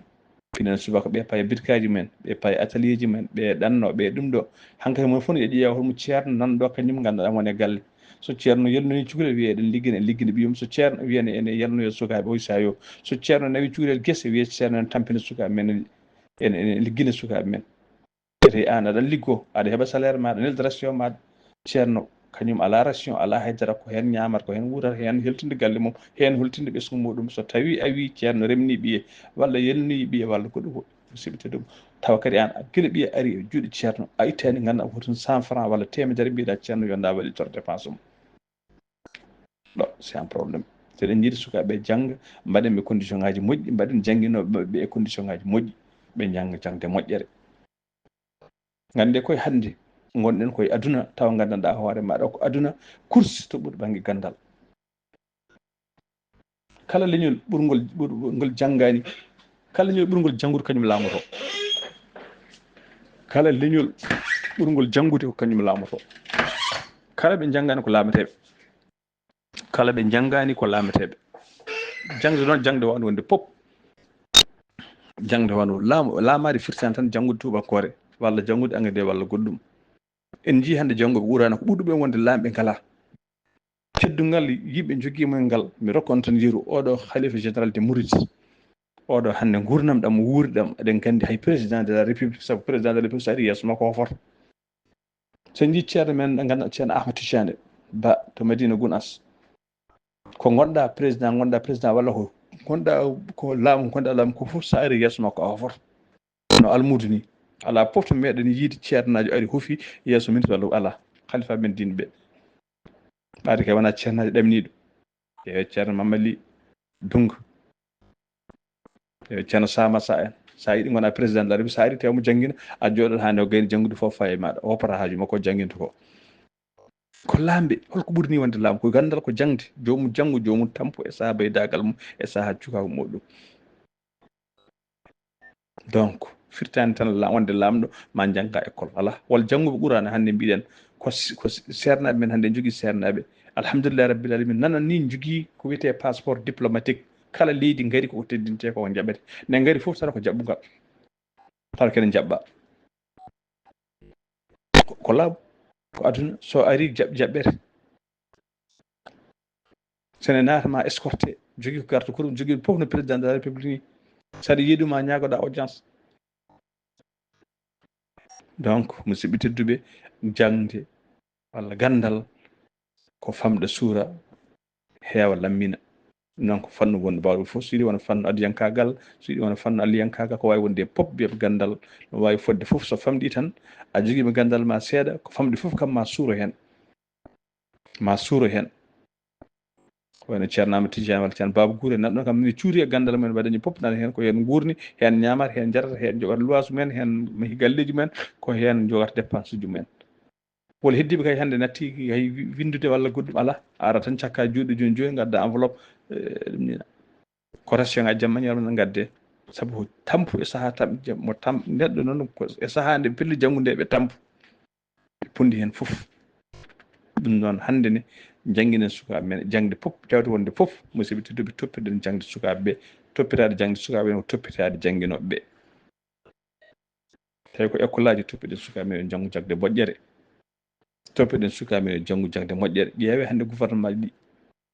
Minen subaka ɓe paye bitkaaji men, ɓe paye atelier ji men, ɓe ɗanno, ɓe ɗum ɗo. Hankadi mon fof no ƴeewa holmo ceerno nan ɗo kañum nganndanɗaa won e galle. So ceerno yalnini cukalel wiya eɗen liggina, en liggina ɓiyum. So ceerno wiya ene, ene yalnoya sukaaɓe o isa yo. So ceerno nawi cukalel gese wiya ceerno en tampina sukaaɓe men, en, en liggina sukaaɓe men. Ete aan aɗa liggo, aɗa heɓa salaire maaɗa, nelda ration maaɗa. Ceerno, kañum alaa ration, alaa haydara, ko heen ñaamata, ko heen wuurata, heen heltinde galle mum, heen hultinde ɓesngu muɗum. So tawi a wi ceerno remni ɓiye, walla yalni ɓiye, walla goɗɗum, goɗɗum, musiɓɓe tedduɓe. Tawa kadi aan, gila ɓiye ari e juuɗe ceerno, a ittani nganndanɗaa ko tun cent francs walla teemedere, mbiɗa ceerno yo nda waɗi tor dépense mum. Ɗo, c'est un problème. So eɗen njiɗi sukaaɓe jannga, mbaɗen ɓe condition ngaaji moƴƴi, mbaɗen jannginooɓe maɓɓe ɓe e condition ngaaji moƴƴi, ɓe njannga jaŋde moƴƴere. Nganndee koye hannde, ngonɗen koye aduna, tawa nganndanɗaa hoore maaɗa ko aduna, kursi to ɓuri bannge ganndal. Kala leñol ɓurngol, ɓur-, ngol janngaani, kala leñol ɓurngol janngude kañum laamoto. Kala leñol ɓurngol janngude ko kañum laamoto. Kala ɓe njanngaani ko laameteeɓe. Kala ɓe njanngaani ko laameteeɓe. Jaŋde noon, jaŋde waawde wonde pop. Jaŋde waawde laamu, laamaade firtaani tan janngude tuubankoore, walla janngude anglais, walla goɗɗum. En njii hannde janngooɓe Quraana ko ɓurɗo ɓe wonde laamɓe ngalaa. Teddungal yimɓe njogii mo e ngal, mi rokka on tan yeru, oɗo Khalifa général des Mourides. Oɗo hannde nguurndam ɗam o wuuri ɗam, eɗen nganndi hay président de la République, sabu président de la République so ari yeeso makko o hofoto. So en njii ceerno men, ngannduɗaa ceerno Ahmed Tidiane Ba to Madina Gounass. Ko ngonɗaa président, ngonɗaa président walla ko ngonɗaa ko laamu, ngonɗaa laamu ko fof so ari yeeso makko a hofoto. No almuudo ni. Alaa fof to meeɗen yiide ceernaajo ari hofi yeeso ministre walla alaa. Khalifa men diine ɓe. Ɓaade kay wonaa ceernaajo ɗamniiɗo. E ceerno Mamali Dunga. E ceerno Sama Sa en. Sa yiɗi ngonaa président de la République, sa ari tewa mo janngina, a jooɗoto haa nde o gayni janngude fof fayi maaɗa. O hoppata haaju makko o jannginta ko. Ko laamɓe, holko ɓuri ni wonde laamu? Ko ganndal, ko jaŋde. Joomum janngo, joomum tampo e sahaa baydaagal mum, e sahaa cukaagu muɗum. Donc, firtaani tan la-, wonde laamɗo ma jannga école, alaa. Walla jannguɓe Quraana hannde mbiɗen, ko s-, ko s-, seernaaɓe men hannde njogii seernaaɓe. Alhamdulillahi Rabbil Alamin, nana ni njogii ko wiyetee passeport diplomatique. Kala leydi ngari koko teddintee, koko jaɓete. Nde ngari fof tan ko jaɓɓungal. Tawa kene jaɓɓa. Ko, ko laaɓi, ko aduna, so ari jaɓ-, jaɓɓete. Sene naata ma escorté, jogii ko garta kurum, jogii fof no président de la république ni. Saɗa yiɗi ma ñaagoɗa audience. Donc, musidɓe tedduɓe, jaŋde walla ganndal ko famɗa suura, heewa lammina. Ɗum noon ko fannu wondu baawɗo fof, so yiɗi wona fannu adiyankaagal, so yiɗi wona fannu aliyankaagal, ko waawi wonde e pop, mbiyaɓe ganndal, no waawi fodde fof, so famɗi tan, a jogiima ganndal ma seeɗa, ko famɗi fof kam ma suuro heen. Ma suuro heen. Ko wayno Ceerno Amadou Tidiane walla Ceerno Baba Gure, nan ɗon kam mi cuuri e ganndal mumen, mbaɗani pop nan heen, ko heen nguurni, heen ñaamata, heen njarata, heen njoɓata luwaasu mumen, heen mahi galleeji mumen, ko heen njogata dépense uji mumen. Wala heddiiɓe kay hannde natti hay wi-, winndude walla goɗɗum alaa, a ara tan cakka juuɗe jooni jooni, ngadda enveloppe, eh, ɗum ni. Ko ration ngaji jamma ñalawma ngadde, sabu ko tampu e sahaa tam-, jam-, mo tam-, neɗɗo noon ko e sahaa nde pelli janngude ɓe tampu. Ɓe pondi heen fof. Ɗum noon hannde ne, njannginen sukaaɓe men, jaŋde fof, tawde wonde fof, musidɓe tedduɓe, toppitoɗen jaŋde sukaaɓe ɓe, toppitaade jaŋde sukaaɓe ɓe, ko toppitaade jannginooɓe ɓe. Tawi ko école aji toppitoɗen sukaaɓe men yo njanngu jaŋde moƴƴere. Toppitoɗen sukaaɓe men yo njanngu jaŋde moƴƴere. Ƴeewee hannde gouvernement ji ɗi.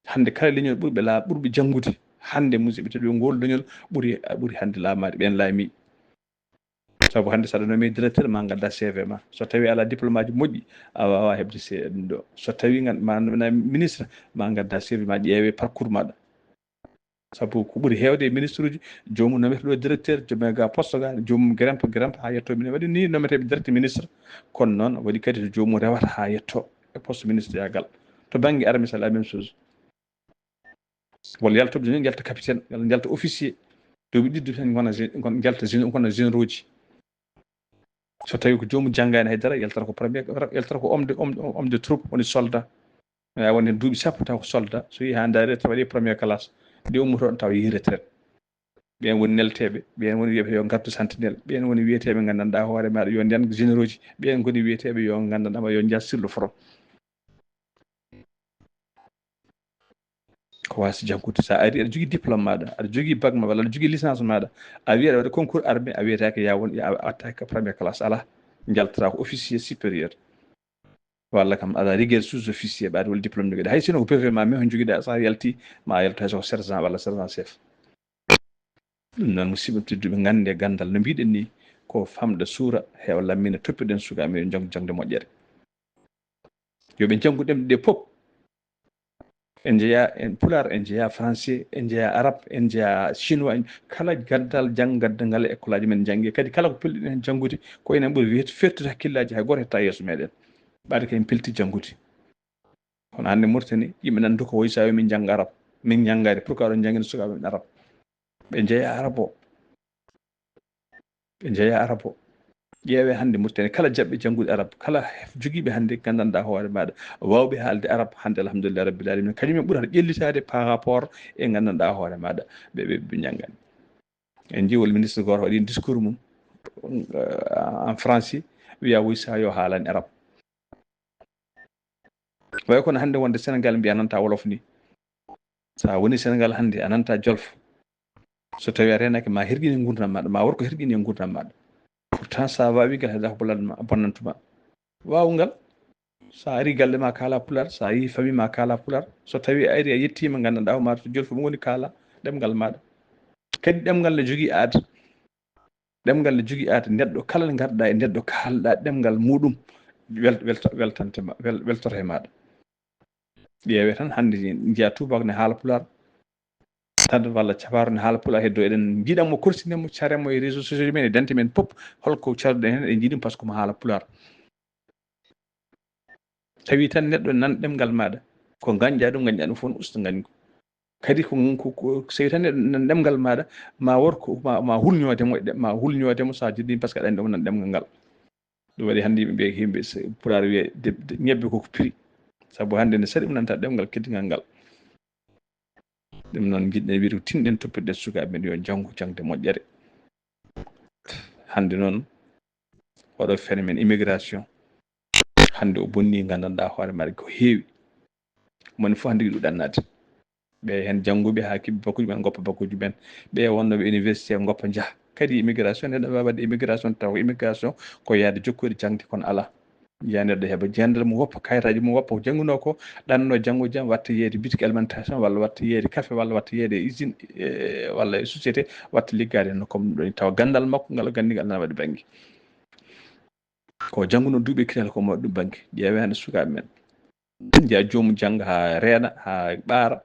Hannde kala leñol ɓurɓe laa-, ɓurɓe janngude. Hannde musidɓe tedduɓe ngol leñol ɓuri, ɓuri hannde laamaade ɓeen laamii. Sabu hannde saɗa nommé directeur ma ngadda C V ma. So tawi alaa diplôme aji moƴƴi, a waawaa heɓde C-, ɗum ɗo. So tawi ngan-, ma nommé ministre ma ngadda C V ma ƴeewee parcours maɗa. Sabu ko ɓuri heewde e ministre uji, joomum nometeɗo directeur, joomum ga poste ga, joomum grimpe, grimpe haa yetto. Minen waɗi ni nometeɓe direct ministre, kono noon waɗi kadi to joomum rewata haa yetto e poste ministre yagal. To bannge armée, c'est la même chose. Walla yaltoɓe jooni njalta capitaine, walla njalta officier. Duuɓi ɗiɗi tan ngona gé-, ngon-, njalta géné-, ngona généraux ji. So tawi ko joomum janngaani hay dara, yaltata ko premier, yaltata ko homme de, homme, homme de troupe, woni soldat. Ene waawi wonde heen duuɓi sappo taw ko soldat. So yehi haa ndaari retraite, waɗi première classe. Nde ummoto ɗon taw yehi retraite. Ɓeen woni nelteeɓe, ɓeen woni wiyeteeɓe yo ngartu sentinelle, ɓeen woni wiyeteeɓe nganndanɗaa hoore maaɗa yo nden généraux ji, ɓeen ngoni wiyeteeɓe yo nganndanɗaa yo njah sur le front. Ko waasi janngude. So a ari aɗa jogii diplôme maaɗa, aɗa jogii bac ma walla aɗa jogii licence maaɗa, a wiyi aɗa waɗa concours armée, a wiyetaake ya won, ya a wattaake première classe, alaa. Njaltataa ko officier supérieur. Walla kam aɗa rigueur sous-officier ɓaade walla diplôme jogiɗa. Hay sinno ko brevet ma, mais on jogiɗa, so a yalti ma a yaltu hay so ko sergent walla sergent chef. Ɗum noon, musidɓe tedduɓe, ngannde ganndal no mbiɗen ni, ko famɗa suura, heewa lammina, toppitoɗen sukaaɓe men yo njanngu jaŋde moƴƴere. Yo ɓe njanngu ɗemɗe ɗe fof. En njeyaa en pulaar, en njeyaa français, en njeyaa arab, en njeyaa chinois, en, kala ganndal janngaddangal e école aji men njannge. Kadi kala ko pelɗiɗen heen janngude, ko enen ɓuri wet-, fertude hakkillaaji, hay gooto hettaa yeeso meɗen. Ɓaade ko en pelti janngude. Kono hannde Mauritanie, yimɓe nan nduka woy sa wi min njannga arab. Min njanngaade, pourquoi oɗon njanngina sukaaɓe men arab? Ɓe njeyaa arab o. Ɓe njeyaa arab o. Ƴeewee hannde Mauritanie, kala jaɓɓe janngude arab, kala jogiiɓe hannde nganndanɗaa hoore maaɗa, waawɓe haalde arab, hannde alhamdulillah rabbil alamin, kañum en ɓurata ƴellitaade par rapport e nganndanɗaa hoore maaɗa, ɓe, ɓe, ɓe njanngan. En njii wol ministre gooto waɗi discours mum, euh, en français, wiya woy sa yo haalani arab. Way kono hannde wonde Sénégal mbiya nanta wolof ni. Sa woni Sénégal hannde a nanta jolof. So tawi a renake ma herƴini ngurdam maɗa, ma worko herƴini e ngurdam maɗa. Pourtant sa wawi ngal hedda ko bonnan-, bonnantuma. Wawu ngal. Sa ari galle ma kala pular, sa yi famille ma kala pular. So tawi a ari a yettima nganndanɗaa o ma to jolof mo woni kala ɗemngal maɗa. Kadi ɗemngal ne jogii aada. Ɗemngal ne jogii aada, neɗɗo kala nde ngarɗa e neɗɗo kaalɗa ɗemngal muɗum, wel-, welta-, weltante ma, wel-, weltoto e maɗa. Ƴeewee tan hannde njiya tubaako ne haala pulaar, tan walla cafaaro ne haala pulaar, heddo eɗen njiɗan mo, korsinen mo, caren mo e réseaux sociaux men e dente men pop, holko caruɗen heen, eɗen njiɗi ɗum par ce que mo haala pulaar. Tawi tan neɗɗo nan ɗemngal maɗa, ko ngañɗa ɗum, ngañɗa ɗum fof ne usta ngañgu. Kadi ko, ko, ko, so tawi tan neɗɗo nan ɗemngal maɗa, ma worko, ma, ma hulñoode mo, ma hulñoode mo sa jiddi par ce que aɗa anndi omo nan ɗemngal ngal. Ɗum waɗi hannde yimɓe mbiya, yimɓe se-, pulaar wiya de-, de-, ñebbe koko prix. Sabu hannde ne saɗi mo nanta ɗemngal keddigal ngal. Ɗum noon njiɗɗen wiide ko tinɗen toppitoɗen sukaaɓe men yo njanngu jaŋde moƴƴere. Hannde noon oɗo phénomène immigration, hannde o bonni nganndanɗaa hoore maɗa ko heewi. Moni fof hannde yiɗi ɗannade. Ɓe heen jannguɓe haa kibbe bakkuji men, ngoppa bakkuji men. Ɓe wonnooɓe université, ngoppa njaha. Kadi immigration, neɗɗo waawa waɗde immigration, taw ko immigration ko yahde jokkoyde jaŋde, kono alaa. Njiyaa neɗɗo heɓa jendal mum, woppa kayitaaji mum, woppa ko janngunoo ko, ɗanno janngo jam, watta yeeyde boutique alimentation, walla watta yeeyde café, walla watta yeeyde usine, e, walla e société, watta liggaade no comme ɗum ɗo ni. Tawa ganndal makko ngal o ganndi ngal ana waɗi bannge. Ko janngunoo duuɓi e kiilaali ko mo waɗi ɗum bannge. Ƴeewee hannde sukaaɓe men. Njiyaa joomum jannga haa reena, haa ɓaara.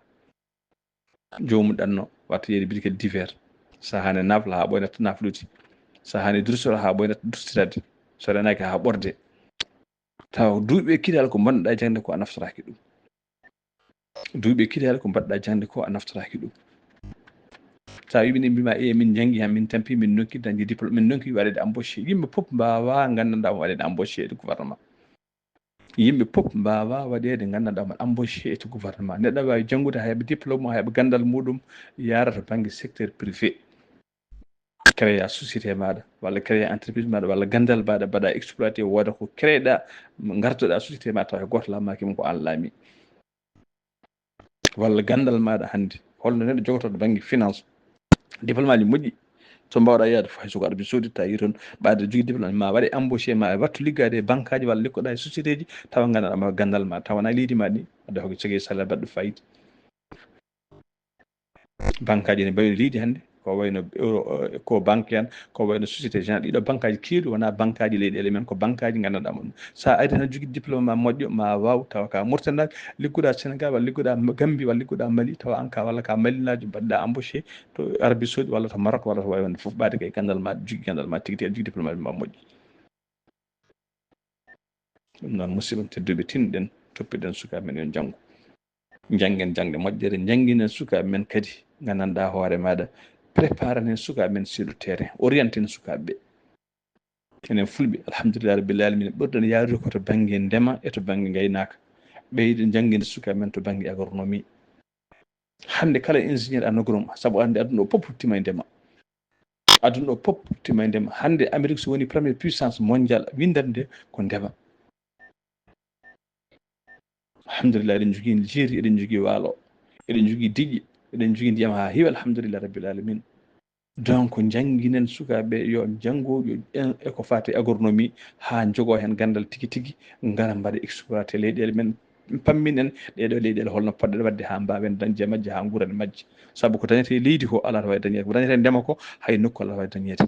Joomum ɗanno, watta yeeyde boutique divers. Sahaa ne nafla haa ɓooya natta naflude. Sahaa ne dursora haa ɓooya natta dursireede. So reenaaki haa ɓorde. Tawa duuɓi e kiilaali ko mbaɗnoɗaa jaŋde ko a naftoraaki ɗum. Duuɓi e kiilaali ko mbaɗɗaa jaŋde ko a naftoraaki ɗum. Sa wiɓe ne mbima, "E, min njanngi han, min tampi, min nokki dañde diplôme, min nokki waɗede embauché." Yimɓe fof mbaawa nganndanɗaa mo waɗede embauché e gouvernement. Yimɓe fof mbaawa waɗede nganndanɗaa mo embauché e gouvernement. Neɗɗo waawi janngude haa heɓa diplôme, haa heɓa ganndal muɗum, yaara to bannge secteur privé. Créa société maɗa, walla créa entreprise maɗa, walla ganndal maɗa, mbaɗa exploité, wooda ko créeɗa, ngartoɗa société ma, tawa hay gooto laamaaki mo ko an laami. Walla ganndal maɗa hannde, holno neɗɗo jogotoɗo bannge finance, diplôme aji moƴƴi, so mbawɗa yaade fof hay soko Arabie Saoudite, tawi toon ɓaade jogii diplôme ma waɗe embauché ma wattu liggaade e banque aji walla liggoɗa e société ji, tawa nganndanɗaa ma ganndal ma, tawa wona leydi ma ndi, wadde hoko jogii salaire baɗɗo fayida. Banque aji ne mbawi no leydi hannde, ko wayno euro, eh, ko banque en, ko wayno société générale, ɗiɗo banque aji keewɗi wona banque aji leyɗeele men, ko banque aji nganndanɗaa mum. Sa ari tan jogii diplôme ma moƴƴo, ma waaw tawa ka Mauritanie, liggoɗa Sénégal, walla liggoɗa Gambie, walla liggoɗa Mali, tawa an ka walla ka Malinaajo, mbaɗɗa embauché to Arabie Saoudite, walla to Maroc, walla to wawi wonde fof, ɓaade kay ganndal ma, jogii ganndal ma tigi tigi, aɗa jogii diplôme ma moƴƴo. Ɗum noon, musidɓe tedduɓe, tinɗen, toppiɗen sukaaɓe men yo njanngu. Njanngen jaŋde moƴƴere, njannginen sukaaɓe men kadi, nganndanɗaa hoore maɗa, préparanen sukaaɓe men sur le terrain, orienten sukaaɓe ɓe. Enen Fulɓe, alhamdulillahi rabbil alamina, ɓurɗen yaarude ko to bannge ndema e to bannge ngaynaaka. Ɓeyden njannginde sukaaɓe men to bannge agronomie. Hannde kala ingénieur en agronome, sabu hannde aduna o fof ruttima e ndema. Aduna o fof ruttima e ndema. Hannde Amérique so woni première puissance mondiale, winndannde ko ndema. Alhamdulillah, eɗen njogii jeeri, eɗen njogii waalo, eɗen njogii diƴƴe, eɗen njogii ndiyam haa heewi, alhamdulillah rabbil alamin. Donc, njannginen sukaaɓe yo njanngu, yo, en, e ko faati e agronomie, haa njogoo heen ganndal tigi tigi, ngara mbaɗa exploité leyɗeele men, pamminen ɗee ɗoo leyɗeele holno potɗen waɗde haa mbaawen dañde e majje, haa nguuren e majje. Sabu ko dañetee e leydi ko alaa to waawi dañeede, ko dañetee e ndema ko hay nokku alaa to waawi dañeede.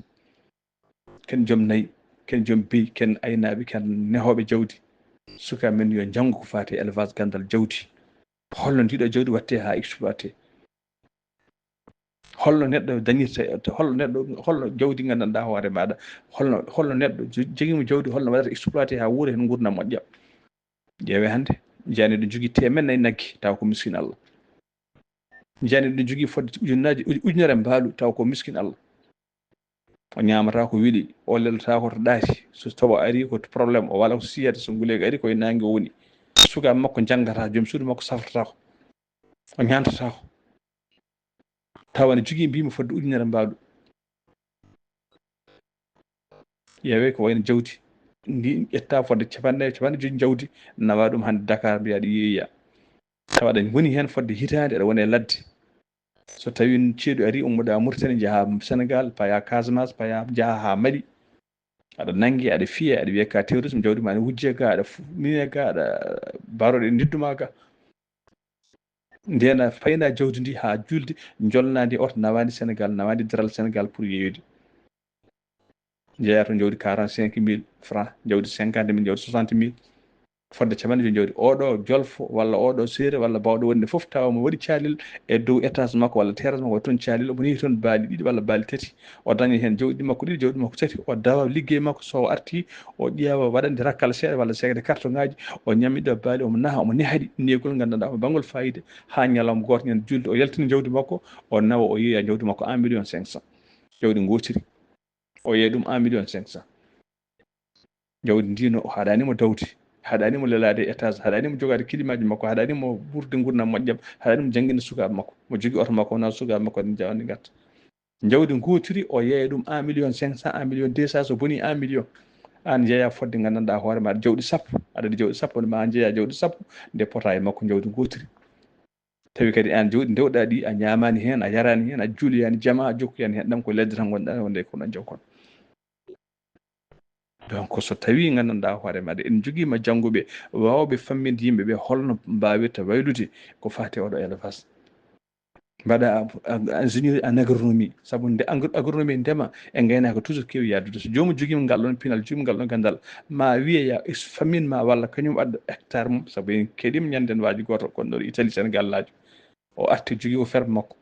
Ken joom nayi, ken joom beyi, ken aynaaɓe, ken nehooɓe jawdi. Sukaaɓe men yo njanngu ko faati e élevage, ganndal jawdi. Holno ndiɗo jawdi waɗtee haa exploité? Holno neɗɗo dañirta, holno neɗɗo, holno jawdi nganndanɗaa hoore maɗa, holno, holno neɗɗo jo-, jogiima jawdi, holno waɗata exploité haa wuura heen nguurndam moƴƴa? Ƴeewee hannde, njiyaa neɗɗo jogii teemedde nayi nagge, tawa ko miskin Allah. Njiyaa neɗɗo jogii fodde ujunnaaji, uj-, ujunere mbaalu, tawa ko miskin Allah. O ñaamataa ko weli, o lelotaako to ɗaati. So toɓo arii ko problème, o waɗa ko siyata, so nguleeki arii ko e naange o woni. Sukaaɓe makko njanngataa, joom suudu makko safrataako. O ñaantataako. Tawa ne jogii mbiimi fodde ujunere mbaalu. Ƴeewee ko wayno jawdi. Ndi ƴetta fodde capanɗe, capanɗe joyi jawdi, nawa ɗum hannde Dakar, mbiya ɗi yeeya. Tawa aɗa woni heen fodde hitaande, aɗa woni e ladde. So tawii ceeɗu arii, ummoɗaa Mauritanie, njahaa Sénégal, paya Casamance, paya, njahaa haa Mali. Aɗa nannge, aɗa fiye, aɗa wiye ka terrorisme, jawdi ma ne wujje ga, aɗa fu-, mine ga, aɗa baroɗe ndiddu ma ga. Ndena payna jawdi ndi haa julde, jolna ndi oto nawa ndi Sénégal, nawa ndi daral Sénégal pour yeeyude. Njeyaa to jawdi quarante-cinq mille francs, jawdi cinquante mille, jawdi soixante mille. Fodde capanɗe joyi jawdi. Oɗo jolfo walla oɗo seere walla bawɗo wonde fof tawa mo waɗi caalel e dow étage makko walla terrasse makko, waɗi toon caalel, omo yehi toon baali ɗiɗi walla baali tati. O daña heen jawɗi makko ɗiɗi, jawɗi makko tati. O dawa liggey makko, so o arti, o ƴeewa, waɗa nde rakkal seeɗa walla seekde carton ŋaaji, o ñammiɗa baali, omo naha, omo neha ɗi, nehgol nganndanɗaa omo bangol fayida, haa ñalawma gooto ñande julde, o yaltina jawdi makko, o nawa, o yeeya jawdi makko un million cinq cent. Jawdi ngootiri. O yeeya ɗum un million cinq cent. Jawdi ndi no o haɗaani mo dawde. Haɗaani mo lelaade e étage, haɗaani mo jogaade kilimaaji makko, haɗaani mo wuurde nguurndam moƴƴam, haɗaani mo jannginde sukaaɓe makko. Mo jogii oto makko, wona sukaaɓe makko ene njaɓani ngarta. Jawdi ngootiri, o yeeya ɗum un million cinq cent, un million deux cent, so bonii un million. Aan njeeya fodde nganndanɗaa hoore maaɗa jawdi sappo, aɗa waɗi jawdi sappo, ma aan njeeya jawdi sappo, nde pota e makko jawdi ngootiri. Tawi kadi aan jawdi ndewɗaa ɗi, a ñaamaani heen, a yaraani heen, a juuliyaani jamaa, a jokkoyaani heen ɗam, ko ledde tan ngonɗaa, wonde ko ɗon jaw kon. Donc, so tawii nganndanɗaa hoore maaɗa, en njogiima jannguɓe, waawɓe famminde yimɓe ɓe holno mbaawirta waylude ko faati e oɗo élevage. Mbaɗa a-, a-, ingénieur en agronomie, sabu nde agro-, agronomie ndema e ngaynaaka toujours keewi yaadude. So joomum jogiima ngal ɗon pinal, jogiima ngal ɗon ganndal, ma wiye ya is-, fammin ma walla kañum adda hectare mum, sabu en keɗiima ñande en waaju gooto gonɗo Italie Sénégal laajo. O arti jogii o ferme makko.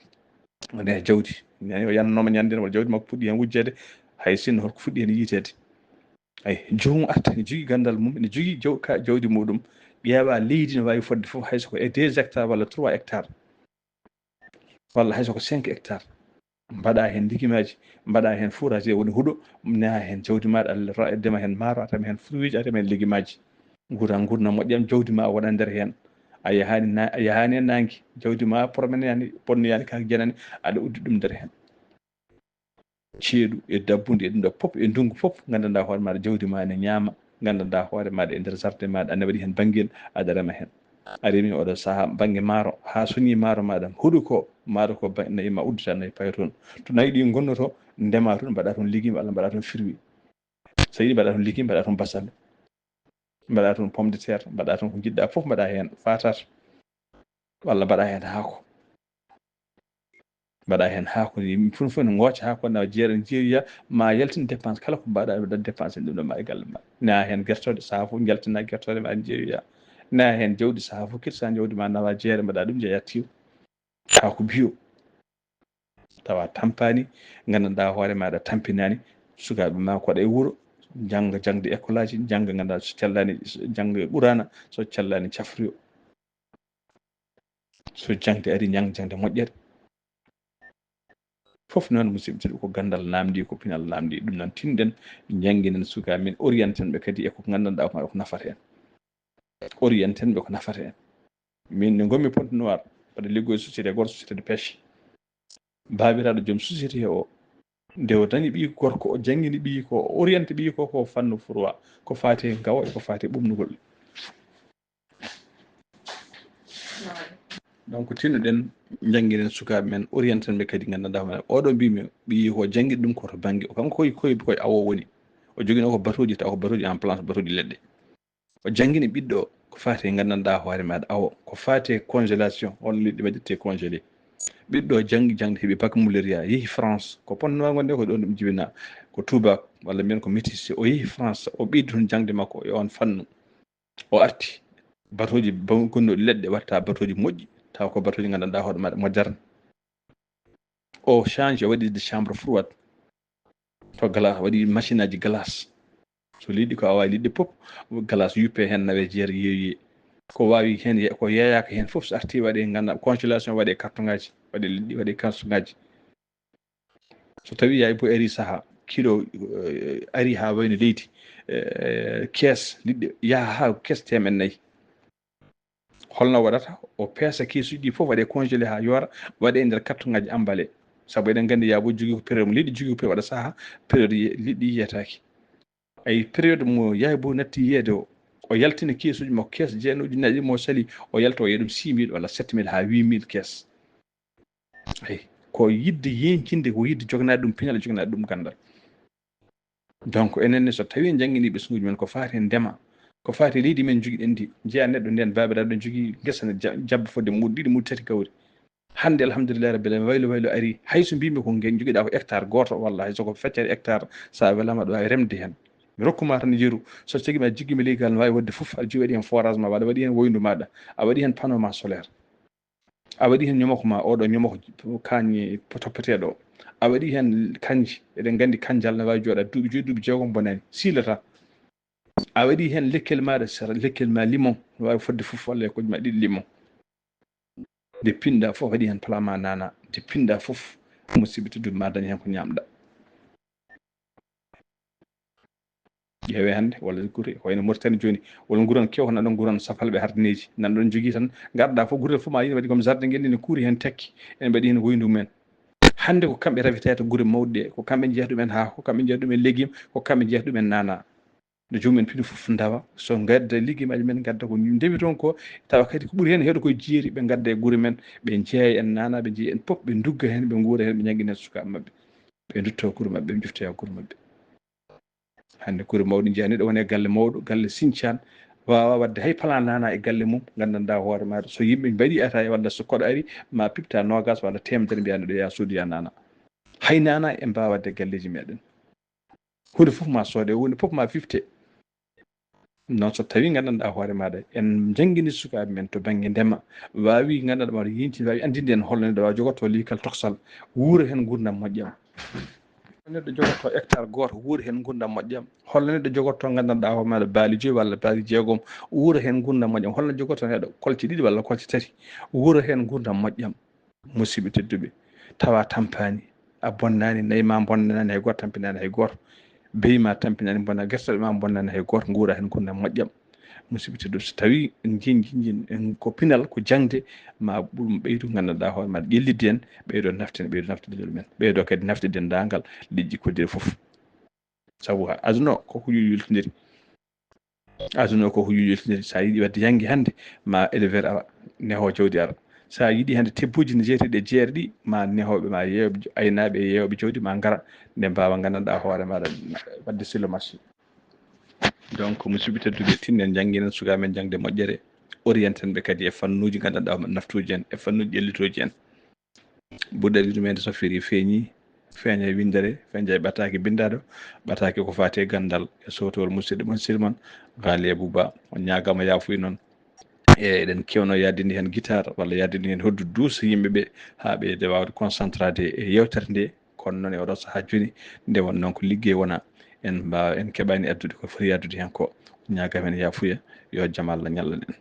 O nde jawdi. Nani o yannooma ñande en walla jawdi makko puɗɗi heen wujjeede, hay sinno holko fuɗɗi heen yiiteede. Ay, joomum arta, ene jogii ganndal mum, ene jogii jaw-, ka-, jawdi muɗum. Ƴeewa leydi no waawi fodde fof, hay so ko e deux hectares walla trois hectares. Walla hay so ko cinq hectares. Mbaɗa heen ligimaaji, mbaɗa heen fourrage, woni huɗo, neha heen jawdi maaɗa, Allah ro-, dema heen maaro, a rema heen fruitji, a rema heen ligimaaji. Nguura, nguurna moƴƴam, jawdi ma wona nder heen. A yahaani na-, a yahaani e naange, jawdi ma promeneyaani, bonnoyaani, kaake janani, aɗa uddi ɗum nder heen. Ceeɗu e dabbundi e ɗum ɗo fof, e ndunngu fof, nganndanɗaa hoore maaɗa jawdi ma ene ñaama, nganndanɗaa hoore maaɗa e nder jardin maaɗa, aɗa waɗi heen banngel, aɗa rema heen. A remi oɗo sahaa bannge maaro, haa soñi maaro maaɗa, huɗo ko, maaro ko ba-, nayi ma uddita, nayi payo toon. To nayi ɗi ngonnoto, ndema toon, mbaɗa toon leggume, walla mbaɗa toon fruit. So yiɗi mbaɗa toon leggume, mbaɗa toon bassalle, mbaɗa toon pomme de terre, mbaɗa toon ko njiɗɗa fof, mbaɗa heen fatat, walla mbaɗa heen haako. Mbaɗa heen haako ni, ɗum fof, fof ne ngooca haako, na jeera, jeeya, ma yaltin dépense, kala ko mbaɗa, mbaɗa dépense ɗum ɗo ma e galle ma. Na heen gertooɗe, sahaa fof njaltina gertooɗe ma, jeeya. Na heen jawdi, sahaa fof kirsa jawdi ma, nawa jeere, mbaɗa ɗum, jeeya tiw. Haako bio. Tawa tampaani, nganndanɗaa hoore maaɗa tampinaani, sukaaɓe ma koɗa e wuro, njannga jaŋde école aji, njannga nganndanɗaa so cellaani, njannga Quraana, so cellaani cafriyo. So jaŋde ari, njannga jaŋde moƴƴere. Fof noon, musidɓe tedduɓe, ko ganndal naamndi, ko pinal naamndi. Ɗum noon, tinɗen, njannginen sukaaɓe men, orienten ɓe kadi e ko nganndanɗaa ko, ko nafata en. Orienten ɓe ko nafata en. Min no ngonmi Pointe Noire, mbaɗa liggoye société gooto, société de pêche. Baabiraaɗo joom société o, nde o dañi ɓiyi gorko, o janngini ɓiyi ko, o oriente ɓiyi ko, ko fannu froid, ko faati e ngawo e ko faati e ɓuuɓnugol. Donc, tinnoɗen, njannginen sukaaɓe men, orienten ɓe kadi, nganndanɗaa hoore. Oɗo mbimi, ɓiyi ko janngi ɗum ko to bannge, o kanko koye, koye, koye awo woni. O joginoo ko batooji, taw ko batooji en planche, batooji leɗɗe. O janngini ɓiɗɗo ko faati e nganndanɗaa hoore maaɗa awo, ko faati e congélation, on liɗɗi waɗirtee congelé. Ɓiɗɗo janngi jaŋde, heɓi bac Mulleria, yehi France, ko Pointe Noire ngonɗen, ko ɗon ɗum jibinaa, ko tuubaako, walla mbiyen ko métis. O yehi France, o ɓeydi toon jaŋde makko e on fannu. O arti, batooji ba-, gonnoɗi leɗɗe watta batooji moƴƴi, tawa ko batooji nganndanɗaa hoore maaɗa moderne. O change, o waɗi de chambre froide. To glace, waɗi machine aji glace. So liɗɗi ko awa liɗɗi pop, glace yuppe heen, nawe jeer yeewiye. Ko waawi heen, ye-, ko yeeyaaka heen fof, so arti waɗe ngannda congélation, waɗe carton ngaji, waɗe liɗɗi, waɗe carton ngaji. So tawi yaay boy ari saha, kilo, eh, ari haa wayno leydi, eh, kees liɗɗi yaha haa kees teemeɗɗe nayi. Holno waɗata? O peesa keesuuji ɗi fof, waɗe congelé haa yoora, waɗe e nder carton ngaji emballé. Sabu eɗen nganndi yaay boy jogii ko période mo liɗɗi jogii ko période, waɗa saha période ye-, liɗɗi yiyetaake. Ay, période mo yaay boy natti yiyeede o, o yaltina keesuuji makko, kees jeenooji nayi mo sali, o yalta o yiya ɗum six mille walla sept mille haa huit mille kees. Ay, ko yiɗde yeñcinde, ko yiɗde joganaade ɗum pinal, joganaade ɗum ganndal. Donc, enen ne, so tawii en njanngini ɓesnguuji men ko faati e ndema, ko faati e leydi men njogiɗen ndi, njeya neɗɗo nden, baabiraaɗo jogii ngesa ne ja-, jabba fodde muɗi ɗiɗi, muɗi tati gawri. Hannde, alhamdulillahi rabbil alamin, waylo waylo ari. Hay so mbimi ko nge-, njogiɗa ko hectare gooto, walla hay so ko feccere hectare, so a welaama, aɗa waawi remde heen. Mi rokkuma tan yeru, so tagi ma jiggi mi leydi gal, no waawi waɗde fof, aɗa jogii waɗi heen forage ma, walla waɗi heen woyndu maaɗa, a waɗi heen panneau ma solaire. A waɗi heen ñomoko ma, oɗo ñomoko kañi toppeteeɗo. A waɗi heen kanji, eɗen nganndi kanjal no waawi jooɗaade duuɓi joyi, duuɓi jeegom bonani, siilata. A waɗi heen lekkel maaɗa sera, lekkel ma limon, no waawi fodde fof walla e koj ma ɗiɗi limon. Nde pinɗa fof, waɗi heen plat ma nana, nde pinɗa fof, musidɓe tedduɓe, ma dañ heen ko ñaamɗa. Ƴeewe hannde walla gure wayno Mauritanie jooni, walla nguran kew, hono ɗon nguran safalɓe hardineeji, nan ɗon jogii tan, ngarɗa fof gurel fof ma yiɗi waɗi comme jardin, ngel ene kuuri heen tekki, en mbaɗi heen woyndu men. Hannde ko kamɓe ravitayta gure mawɗe ɗe, ko kamɓe njeyata ɗumen haako, ko kamɓe njeyata ɗumen légume, ko kamɓe njeyata ɗumen nana. Nde joomum en pini fof ndawa, so ngadda légume aji men, ngadda ko ndewi toon ko, tawa kadi ko ɓuri heen heewde koye jeeri, ɓe ngadda e gure men, ɓe njeeya en nana, ɓe njeeya en pop, ɓe ndugga heen, ɓe nguura heen, ɓe njannginana sukaaɓe maɓɓe, ɓe ndutto gure maɓɓe, ɓe njoftoya gure maɓɓe. Hannde gure mawɗe njiya neɗɗo woni e galle mawɗo, galle sincaan, waawa waɗde hay plan nana e galle mum, nganndanɗaa hoore maaɗa. So yimɓe mbaɗi ata walla so koɗo ari, ma pipta noogas walla teemedere, mbiya neɗɗo yaa soodoya nana. Hay nana en mbaawa waɗde e galleeji meɗen. Huunde fof ma soode, huunde fof ma fifte. Noon so tawi nganndanɗaa hoore maaɗa, en njanngini sukaaɓe men to bannge ndema, waawi nganndanɗaa ma yeñti, waawi anndinde en holno neɗɗo waawi jogotoo liikal toksal, wuura heen nguurndam moƴƴam. Neɗɗo jogotoo hectare gooto, wuura heen nguurndam moƴƴam. Holno neɗɗo jogotoo nganndanɗaa hoore maaɗa baali joyi walla baali jeegom, wuura heen nguurndam moƴƴam. Holno jogotoo neɗɗo kolce ɗiɗi walla kolce tati, wuura heen nguurndam moƴƴam. Musidɓe tedduɓe, tawa tampaani, a bonnaani, nayi ma bonnanaani hay gooto, tampinaani hay gooto, beyi ma tampinaani, bonna, gertoɗe ma bonnaani hay gooto, nguura heen nguurndam moƴƴam. Musidɓe tedduɓe, so tawi en njinnjin en ko pinal, ko jaŋde, ma ɗum ɓeydu nganndanɗaa hoore ma ƴellitde en, ɓeydo naften, ɓeydo naftude leydi men, ɓeydo kadi naftude denndaangal leƴƴi koddiri fof. Sabu aduna ko ko yultindiri. Aduna ko ko yultindiri. So a yiɗi waɗde yannge hannde, ma éleveur ara, neho jawdi ara. So a yiɗi hannde tebbuji ne jeeyte ɗe jeere ɗi, ma nehooɓe ma yeeyooɓe jo-, aynaaɓe e yeeyooɓe jawdi ma ngara, nde mbaawa nganndanɗaa hoore maaɗa waɗde sur le marché. Donc, musidɓe tedduɓe, tinnen njannginen sukaaɓe men jaŋde moƴƴere, orienten ɓe kadi e fannuuji nganndanɗaa hoore naftuuji en, e fannuuji ƴellitooji en. Burɗe ɗiɗi men so firi feeñi, feeña e winndere, feeña e ɓataake binndaaɗo, ɓataake ko faati e ganndal e sowtowol musidɗo mon Silman Gaali e Buuba. On ñaagaama yaafuya noon. E eɗen kewno yahdinde heen gitaar walla yahdinde heen hoddu duusa yimɓe ɓe haa ɓe de waawde concentrade e yeewtere nde. Kono noon e oɗo sahaa jooni nde won noon ko liggey wona, en mbaawa, en keɓaani addude ko foti addude heen ko. Ñaagaama en yaafuya, yo jam Allah ñallan en.